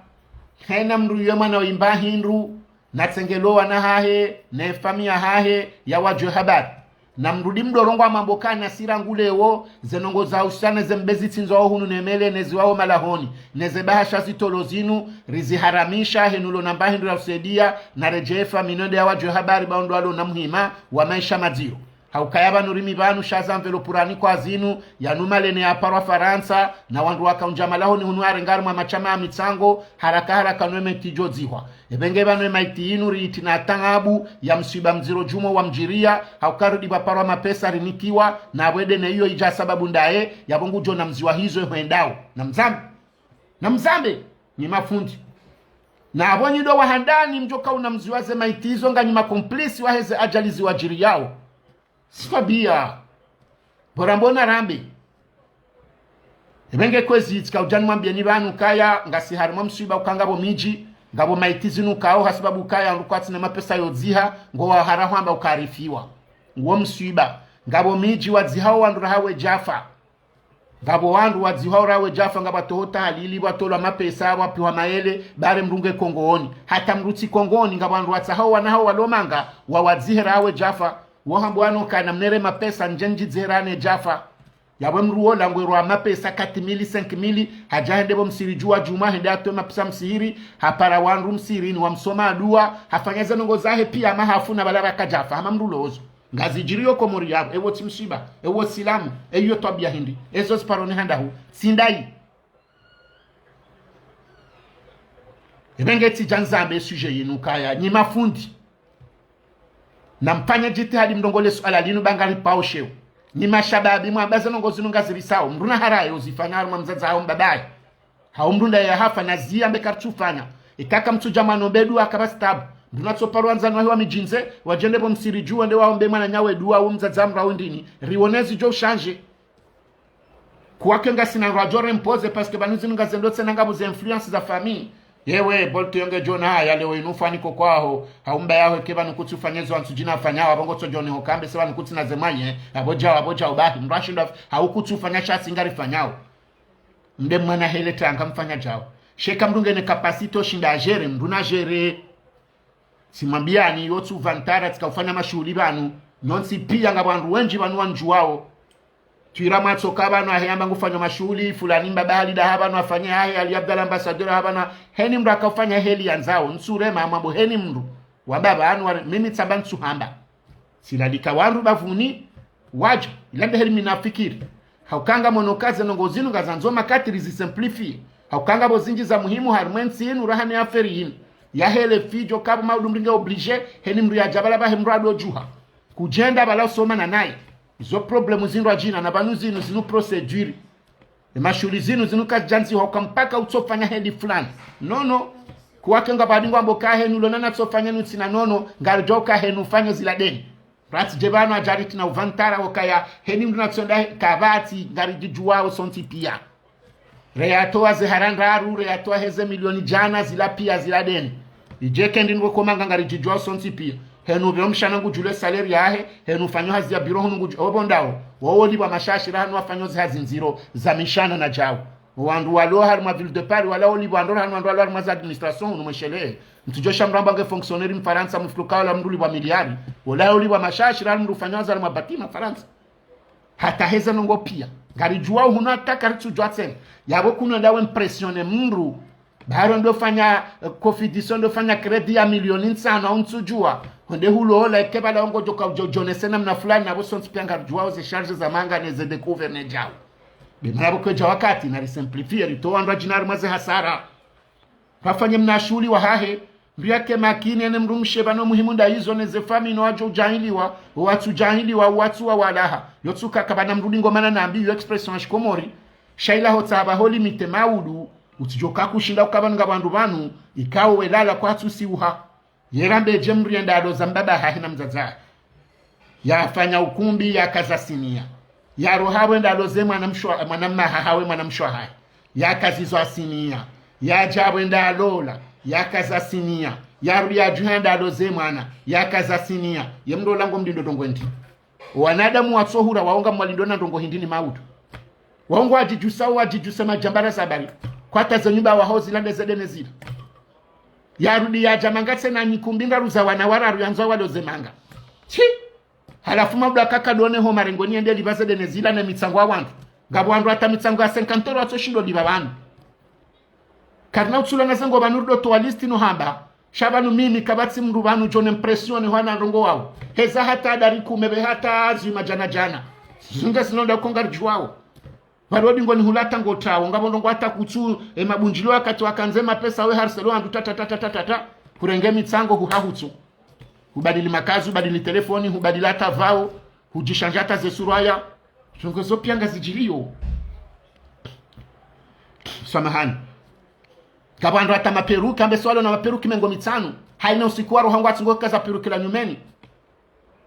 Hena mdru ye mwana wa imba hindru, na tsengelo wana hahe, ne famiyi yahahe, yawadjuwe habari. Na mrudi mdorongwa mambo kana sira ngulewo, ze ndrongoo za usane ze mbe zitsindzwao hunu ne mele ne ziwao malahoni, ne ze bahasha zitolo zinu, riziharamisha, henu lo namba hindru ya usaidia, na redjefa minonde yawadjuwe habari ba ondro walo na muhima, wa maesha madziro. Haukaya pvanu rimi pvanu sha za mvelo purani kwa zinu, yanu malene yaparwa Farantsa, na wandru wakaundja malahoni hunu harenga harimwa mashama ya mitsango, haraka haraka no ye maiti idjo dzihwa. Epvenge pvanu ye maiti inu riiti na taabu, ya mswiba mdziro djumwa wa mdjiriya, hauka rudi pvaparwa mapesa rinikiwa, na pvwede ne iyo idja sababu ndaye, yapvo ngudjo na mziwa hizo hwendao. Na mzambe. Na mzambe, nyi mafundi. Na apvo nyi ndo wa handani mdjo kauna mziwa ze maiti izo nganyi ma complice wahe ze ajali ziwadjiriyao. Sitwabiya. Bora mbona rambe. Epvenge kwezi tsika udjani mwambiyeni pvanu kaya, ngasi harimwa mswiba uka ngapvo midji, ngapvo maiti zinu kao, hasibabu kaya, ndru kwatsina mapesa yodziha, ngo wahara hwamba ukaarifiwa. Nguwo mswiba. Ngapvo midji wadzihao wandru raha wedjafa. Ngapvo wandru wadzihwao raha wedjafa ngapvwatoho tahalili, pvwatolwa mapesa, pvwapiwa mayele, bare mdru nge Kongooni. Hata mdru tsi Kongooni, ngapvo wandru watsahao wana hao walo manga, wawadzihe raha wedjafa. Wo hambwa wanu kana mnere mapesa ndje ndjidzihe raha nedjafa. Yapvo mdru wola ngwerwa mapesa quatre mille, cinq mille, hadja hende pvo msihiri djuwa djumwa, hende hatowe mapesa msihiri, hapara wandru msihirini wamsoma dua, hafanya ze ndrongoo zahe piya mahafu na pvala raka djafa, hama mdru lozo. Ngazidjiriyo Komori yapvo, ewo tsi mswiba, ewo silamu, eyo twabiya hindri, ezo ziparo ne handahu, tsi ndayi. Epvenge tsidja nzambe sujet yinu kaya, nyi mafundi. Na mfanye djitihadi mdrongole suala linu ba ngaripvao sheo. Nyi mashababi mwamba ze ndrongoo zinu ngazirisao, mdru na haraye uzifanya harimwa mdzadze hao mbabaye. Hau mdru ndaye yahafa na ziya mbe karitsufanya. Ikaka mtsudja mwana ombe dua kapvatsi tabu. Mdru natsoparwa ndzani wahe wa midjini ze, wadjende pvo msihiri djuwa nde waombe mwananyawe dua, wo mdzadze amrao ndini. Riwone zidjo ushanje. Kuwake ngasina ndro adjo rempoze, parce que pvanu zinu ngazendo tsena ngapvo ze influence za famille. Yewe, Bolt yonge djona haya leo inu fani ko kwaho. Hau mbaye yaho ke pvanu kutsufanya zo wantsu djina fanyao, apvo ngotsodjone ho kambe se pvanu kutsina ze mwaye. Apvo djao, apvo djao bahi. Mdru ashindwa, hau kutsufanya sha si ngarifanyao. Mbe mwana hele tanga mfanya djao. Sheka mdru ngena capacité ushinda agérer, mdru na gérer. Tsimwambiyani, yo tsu vantara, tsika ufanya mashuhuli pvanu. Nyontsi piya ngapvo wandru wendji pvanu wandjuwao. Twira mwatsoka pvanu ahe yamba ngufanyo mashuhuli, fulani mbaba hali daha pvanu afanye ahe, Ali Abdallah ambassadeur aha pvanu. Heni mdru akaufanya heli yandzao, ntsurema mwambo heni mdru. Wamba pvanu ware, mimi tsamba ntsuhamba. Tsilalika wandru bapvuni, wadja, ila nde heli mi nafikiri. Hauka ngamono ka ze ndrongoo zinu ngazandzo makati rizi simplifier. Hauka ngapvo zindji za muhimu harimwa entsi inu raha ne affaire inu. Yahele fidjo kapvo maudu mdru nge obligé, heni mdru yadja pvala pvahe mdru adodjuha. Kudjenda pvala usoma na naye. Izo problème zindru adjina na pvanu zinu zinu procédure. E mashuhuli zinu zinu kazidjandziha uka mpaka utsofanya heli fulani. Non, non. Kuwake ngapvo adi ngwambo ka henu lona natsofanya nutsina non, non, ngaridjo ka henu fanyo zila deni. Ratsi dje pvanu adjari tsina uvantara ukaya, heni mdru natsonda kapvatsi ngaridjidjuwao sontsi piya. Reyatowa ze hara ndraru, reyatowa heze milioni djana zila piya zila deni. Idje kendi ndro komanga ngaridjidjuwao sontsi piya. Henu pvyo mshana ngudjule salaire yahe, henu fanyo hazi ya biro hunu ngudju, opvo ndawo. Wowo lipvwa mashashira hanu wafanyo ze hazi ndziro, za mishana na djao. Wandru walo harimwa ville de Paris, wala olipvwa ndro hanu wandru walo harimwa za administration hunu mweshele. Mtsudjo sha mramba nge fonctionnaire Mfarantsa mfuluka wala mdru lipvwa miliari. Wala olipvwa mashashira hanu mdru fanyo hazi harimwa bâtiment Farantsa. Hata heze ndrongoo piya. Ngaridjuwao hunu hata karitsudjuwa tsena. Yapvo kuno ndawe impressionner mdru. Baro ndo fanya, eh, confidence ndo fanya crédit ya milioni ntsanu au ntsudjuwa. Honde hulola eke pvala ongo djoka udjo djonese namna fulani na pvo sontsi piya ngaridjuwao ze charge za manga ne ze découvert ne djao. Be mana pvo kwedja wakati nari simplifier ritowa ndro adjina harimwa ze hasara. Pvafanye mna shuhuli wahahe, mdru yake makini ene mdru mshe pvanu muhimu nda izo ne ze famille no wadjo udjahiliwa, owatsu djahiliwa, owatsu wawalaha. Yotsuka kapvana mdru lingomana nambi, yo expression ya shikomori. Sha ila hotsaha pvaho limite maudu, utsidjoka kushinda ukaya pvanu ngapvo wandru pvanu, ikao welala kwatsu siuha. Yera mbedje mdru yende yaloza mbaba hahe na mdzadze hahe. Yafanya ukumbi, yakaza sinia. Yaroha pvo yende yaloze mwana mshe wa, mwana mmaha hawe, mwana mshe wahahe. Yakazizwa sinia. Yadja pvo yende yalola. Yakaza sinia. Yarudi yadjuha yende yaloze mwana. Yakaza sinia. Ye mdru ola ngo mlindo ndrongo hindri? Wanadamu watsohura wao ngamwalindao na ndrongo hindri ni maudu? Wao ngwadjidjusao, wadjidjuse madjambara za bari. Kwata ze nyumba waho zila nde ze dene zila. Yarudi yadja manga tsena nyikumbi ndraru za wana wararu yandzo waloze manga. Tsi! Halafu maudu akaka done ho marengoni yende yalipva ze dene zila ne mitsango ya wandru. Ngapvo wandru hata mitsango ya cinquante euros watsoshindo lipva pvanu. Karina utsulana ze ngo pvanu rudo towa liste no hamba. Sha pvanu mimi kapvatsi mdru pvanu djo ne impression hwana ndrongo wao. Heza hata dari kume pve hata zwi madjana djana. Zunga zinonda uko ngaridjuwao. Pvalo dingoni hula hata ngo tawo, ngapvo ndrongo hata kutsu, e mabundjilio wakati wakandze mapesa we harcelo wandru ta, ta, ta. Hurenge mitsango huha hutsu. Hubadili makazi, hubadili telefoni, hubadili hata pvao, hudjishanja hata ze surwaya. Ndrongo zo pia ngazidjilio. Samahani. Ngapvo wandru hata maperuke, ambe swalo na maperuke mengo mitsanu. Haina usiku waroha ngwatsi ngo kaza peruke la nyumeni.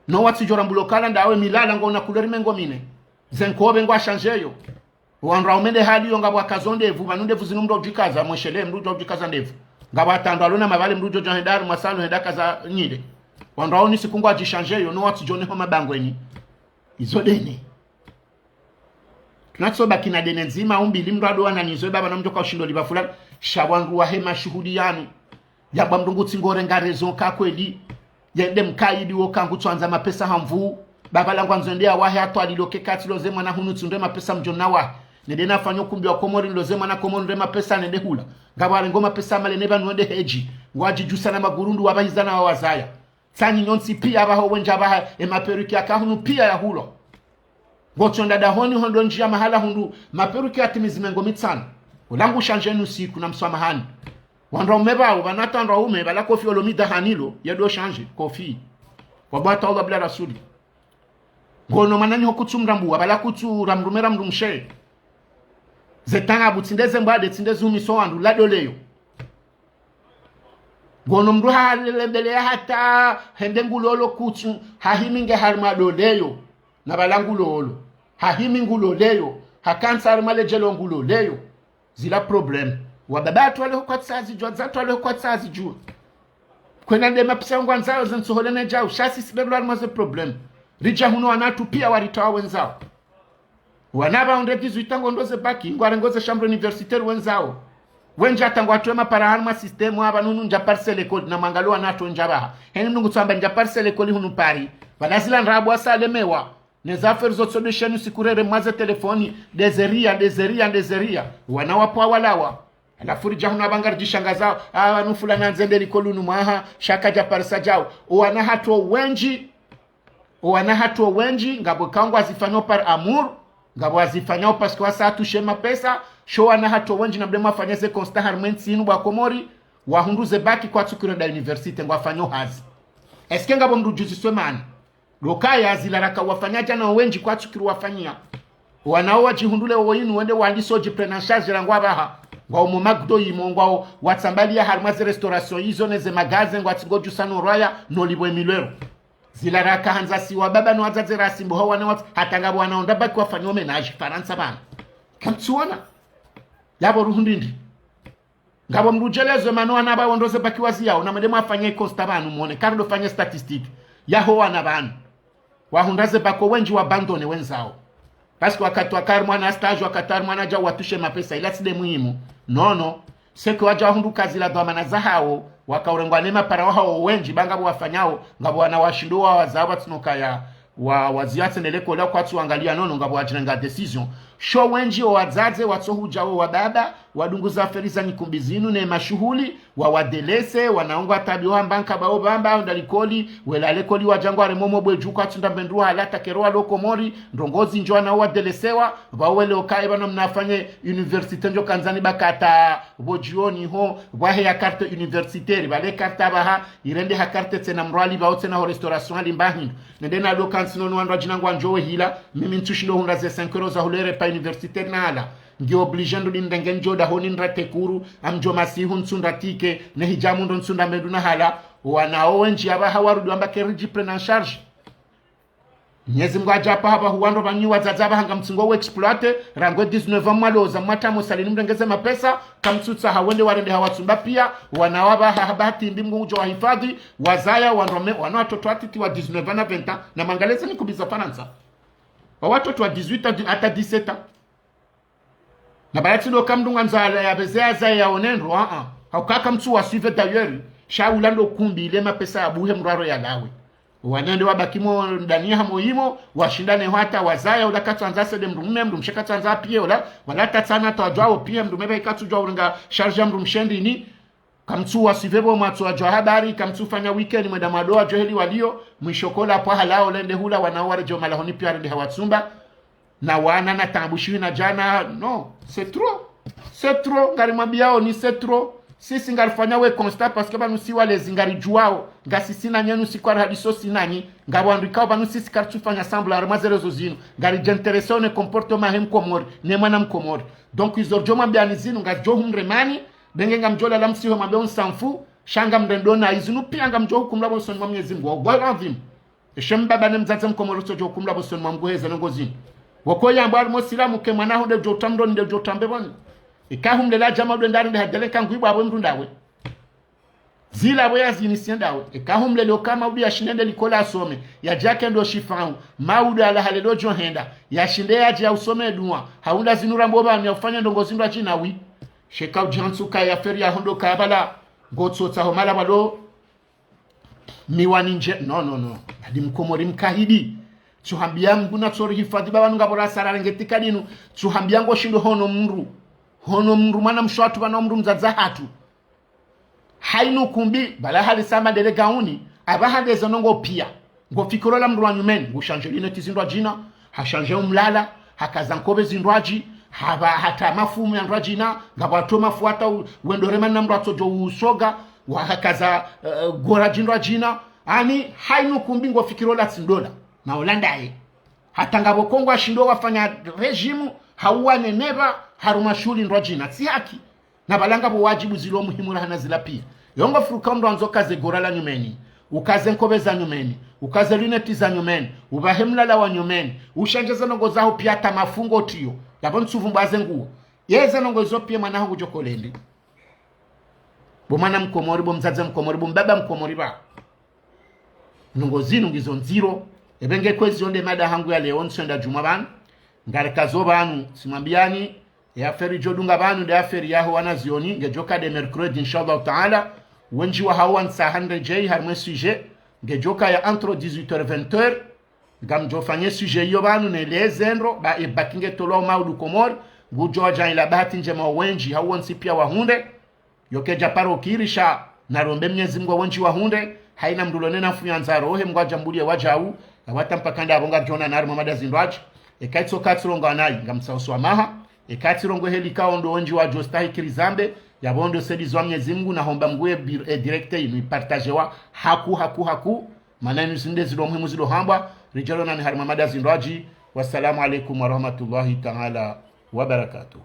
No watsidjo ramba ukaya ndawe milala ngo na couleur mengo mine. Ze nkobe ngwashanjeyo. Wandru waume nde hali yo ngapvo wakazo ndrevu, pvanu ndrevu zinu mdru udjikaza, mweshele mdru udjo udjikaza ndrevu. Ngapvo hata wandru walo na mavale mdru udjo dja henda harimwa salon henda kaza nyile. Wandru wao ni siku ngwadjishanjeyo, no watsidjo ne ho mabangweni. Izo dene. Tunatso baki na dene ndzima, umbili mdru ado wana nizo, e baba na mdjoka ushindo lipva fulani. Sha wandru wahe mashuhuli yanu. Yabwa mdru ngutsi ngorenga raison ka kweli. Yende mkaidi wo ka ngutsuandza mapesa ha nvu. Baba langu andzo ende yawahe hatwalilo ke katsi loze mwana hunu tsunde mapesa mdjo na wahe. Nende nafanya ukumbi wa Komori niloze mwana Komori nde mapesa nende hula. Ngapvo warengo mapesa male ne pvanu wende hedji. Ngwadjidjusa na magurundu wapvahiza na wawazaya. Tsanyi nyontsi pia apvaho wendji apvaha e maperuke yaka hunu pia ya hulwa. Ngotsonda dahoni hondo ndjia mahala hundru maperuke yatimizi mengo mitsanu. Ulangu shanjeni usiku na mswamahani. Wandru waume pvao, pvanu hata wandru waume, pvala kofi olo midahani lo, yedo shanje, kofi. Wabwata Allah bila rasuli. Ngono mwananyaho kutsu mrambuwa, pvala kutsu ramrume ramrumshe. Ze tanga bu tsinde ze mbwade, tsinde zumiso wandru, la doleyo. Ngono mndru halelembeleya hata hende ngulolo kutsu, hahimi nge harimwa doleyo, na pvala ngulolo. Hahimi nguloleyo, hakantsi harimwa ledjelo nguloleyo. Zila problème. Wababa hatru waleho kwatsazi djua, za hatru waleho kwatsazi djua. Kwena nde mapesa ngwandzao ze ntsohole ne djau, sha sisi lelo harimwa ze problème. Ridja hunu wana hatru pia waritawa wendzao. Wana pvao nde dix-huit ans ngo ndo ze bac, ngwarengo ze chambre universitaire wendzao. Wendji hata ngwatowe mapara harimwa système apva nunu ndja Paris l'école, na mwangalie wana hatru wendji apvaha. Heni mndru ngutsamba ndja Paris l'école hunu Paris. Pvala zila ndrabo asalemewa. Ne za affaire zo tsodo shenu sikurere mwaze telefoni, nde ze ria, nde ze ria, nde ze ria. Wana wapvo walawa. Halafu ridja hunu apva ngaridjishangazao, ah, pvanu fulani handze nde likoli unu mwaha, sha kadja Paris djau. O wana hatru wendji, o wana hatru wendji, ngapvo ka ngwazifanyao par amour, ngapvo wazifanyao parce que wasa hatru she mapesa, sho wana hatru wendji na mdru mwafanya ze constat harimwa entsi inu bwa Komori, wahundru ze bac kwatsu kiro nda université, ngwafanyao hazi. Est-ce que ngapvo mndru djuziswe mana? Lokaya zila raka wafanya djana wendji kwatsu kiro wafanyia. Wanao wadjihundrule owo inu wende wandise odji prendre en charge rangu apvaha. Ngwao mo McDo imo, ngwao watsambaliya harimwa ze restauration izo ne ze magasin, ngwatsi ngodjusa no rwaya, no lipvo emilwero. Zila raka handza si wababa no wadzadze rasimbo hao wana watsi, hata ngapvo wana onda bac wafanyao ménage, Farantsa pvanu. Kamtsuona. Yapvo ruhundri ndri. Ngapvo mndru djelezwe mana wana pvao ndo ze bac waziyao, na mwende mwafanye constat pvanu mwone, kari ndo fanye statistique. Yaho wana pvanu. Wahundra ze bac wendji wa abandonné wendzao. Parce que wakati waka harimwa na stage, wakati harimwa na djau watushe mapesa, ila tsi nde muhimu. Non, non. C'est que wadja wahundru ka zila dhwamana zahao, wakaurengwa ne mapara wahao wendji, ba ngapvo wafanyao, ngapvo wana washindo wawazao pvatsina ukaya, wa, waziya tsena lekoli kwatsu wangalia non, non, ngapvo wadjirenga décision. Sho wendji o wadzadze, watsohudja o wababa, wadungu za affaire za nyikumbi zinu ne mashuhuli, wawadelese, wanao ngwatabiho hamba nkapvao pvamba, onda likoli, wela lekoli wadja ngwaremo mo bwe dju kwatsu nda mbe ndru hala takero walo Komori, ndrongo zindji wanao wadelesewa, pvao wele okaye pvanu mnafanye université ndjo kandzani bac hata pvo djioni ho, pvwahe ya carte universitaire, pvale carte apvaha, irende ha carte tsena mndru ali pvao tsena ho restauration ali mba hindru. Nende na do kantsi nono wandru wadjina ngwandjo wehila, mimi ntsushindo hundra ze cinq euros za hule repas universitaire na hala. Ngi obligé ndo nimrenge ndjo dahoni ndrate kuru, amdjo masihu ntsunda tike, ne hidjamu ndo ntsunda mendru na hala, wanao wendji apvaha warudi wamba ke ridji prendre en charge. Mnyezi Mngu adja apvaha pvahu wandru pvanyu wadzadze apvaha ngamtsingo wu exploité, rangu dix-neuf ans mwaloza mwatamo salini mrengeze mapesa, kamtsutsaha wende warende hawatsumba pia, wanao apvaha bahati mbi Mngu ngudjo wahifadhi, wazaya wandru wame, wana watoto watiti wa dix-neuf ans na vingt ans, na mangaleze ni kubiza Farantsa. Wa watoto wa dix-huit ans hata dix-sept ans. Na balatsi ndo kamdunga ndzala ya beze ya zaye ya onendro, ah, ah. Haukaka mtsu wa suivre d'ailleurs. Sha ula ndo kumbi ile mapesa ya buhe mraro ya lawe. Wanende wabaki mo ndani hamo imo, washindane hata wazaya, ula katsandza sede mdrume, mdrumshe katsandza pia, ula, wala tatsana twadjwao pia, mdrume ba ikatsudjwa urenga charge ya mdrumshe ndini. Kamtsu wa suivre bo mwatsu wadjwa habari, kamtsu fanya weekend mwenda mwado wadjo heli walio, mwisho kola pvaha lao lende hula wanao waredjo malahoni pia rende hawatsumba. Na wana na taabu shiwi na djana, non, c'est trop. C'est trop, ngarimwambiao ni c'est trop. Sisi ngarifanya we constat parce que pvanu si walezi ngaridjuwao, ngasi sina nyenu si kwa rahadiso sinanyi, ngapvo wandru ikao pvanu sisi karitsufanya semblant harimwa ze réseaux zinu, ngaridjintéressé ne comportement he mkomori, ne mwana mkomori. Donc izo ridjo mwambiani zinu, ngaridjo humremani, benge ngamdjo lala msiho mwambe unsamfu, sha ngamrendo na izinu pia ngamdjo hukumlwa pvo usoni mwa Mnyezi Mngu, wallahi ladhim. Eshe mbaba ne mdzadze mkomori utsodjo hukumlwa pvo usoni mwa Mngu heze ndrongo zinu. Woko yambwa harimwa usilamu ke mwana hunde djo utamdro nde djo utambe pvoni. Ika humlela djama udwe ndari nde hadele kangu ibwa apvo mdru ndawe. Zila apvo ya zini siendawe. Ika humlele uka maudu yashinde ende likoli asome. Yadje akendo shifau. Maudu ala halelo djo henda. Yashinde yadje ya usome dua. Haunda zinu rambo pvanu ya ufanya ndrongo zindru adjina wi. Sheka udjantsuka ya feri ya hondo kabala. Ngotsotsa homala pvalo. Miwani ndje, non, non, non. Adi mkomori mkahidi. Tsuhambia Mngu na tsori hifadhi baba nunga bora sara renge tika dinu. Tsuhambia ngo shindo hono mdru. Hono mdru mwana mshe watru pvana mdru mdzadze hatru. Hainu kumbi, bala hali sama dele gauni. Apvaha ndeze ndrongo pia. Ngo fikiro la mdru wa nyumeni. Ngo shanje lunettes zindru adjina. Hashanje umlala. Hakaza nkopve zindru adji. Hapva hata mafumu ya ndru adjina. Ngapvo ato mafu hata u-, wendo remani na mdru atsodjo usoga. Wahakaza, eh, gora djindru adjina. Ani, hainu kumbi ngo fikiro la tsi ndola. Na ola ndaye. Hata ngapvo kongo ashindo wafanya régime, hauwa neneva, harumwa shuhuli ndru adjina. Tsi haki. Na pvala ngapvo wadjibu zilo muhimu rahana zila pia. Yo ngo furuka mdru andzo ukaze gora la nyumeni. Ukaze nkopve za nyumeni. Ukaze lunettes za nyumeni. Upvahe mlala wa nyumeni. Ushanje ze ndrongo zaho pia hata mafu ngo tiyo. Yapvo ntsuvu mbwaze nguo. Yeze ndrongo izo pia mwana hangu djo kolendi. Bo mwana mkomori, bo mdzadze mkomori, bo mbaba mkomori ba. Ndrongo zinu ngizo ndziro. Ebe nge kwezi yo nde mada hangu ya leo ntswenda djumwa pvanu. Ngarikazo pvanu, tsimwambiani, ye affaire idjo dunga pvanu, nde affaire yaho wana zioni, ngedjoka nde mercredi, inshallah taala. Wendji wahao wantsaha ndredjei, harimwe sujet, ngedjoka ya entre dix-huit heures, vingt heures. Ngamdjo fanye sujet iyo pvanu ne leze ndro, ba e baki nge tolwa umaudu Komori, ngudjo wadja ila bahati ndjema wendji, hau wontsi pia wahundre. Yo kedja paro kirisha, narombe Mnyezi Mngu wendji wahundre, haina mdru lo nena mfu ya ndzaro, ohe Mngu adjambulie wadjau, na wata mpaka nda apvo ngardjo onana harimwa mada zindru adji. Eka itso katsirongoa nayi, ngamtsaho swamaha, eka tsirongoa heli kao ndo wendji wadjo stahiki rizambe, yapvo ndo sedi zwa Mnyezi Mngu, na homba Mngu e bir-, e direct inu, ipartagewa, haku, haku, haku, mana inu zinde zilo muhimu zilo hambwa, ridjo onana harimwa mada zindru adji. Wassalamu alaikum warahmatullahi taala wabarakatuh.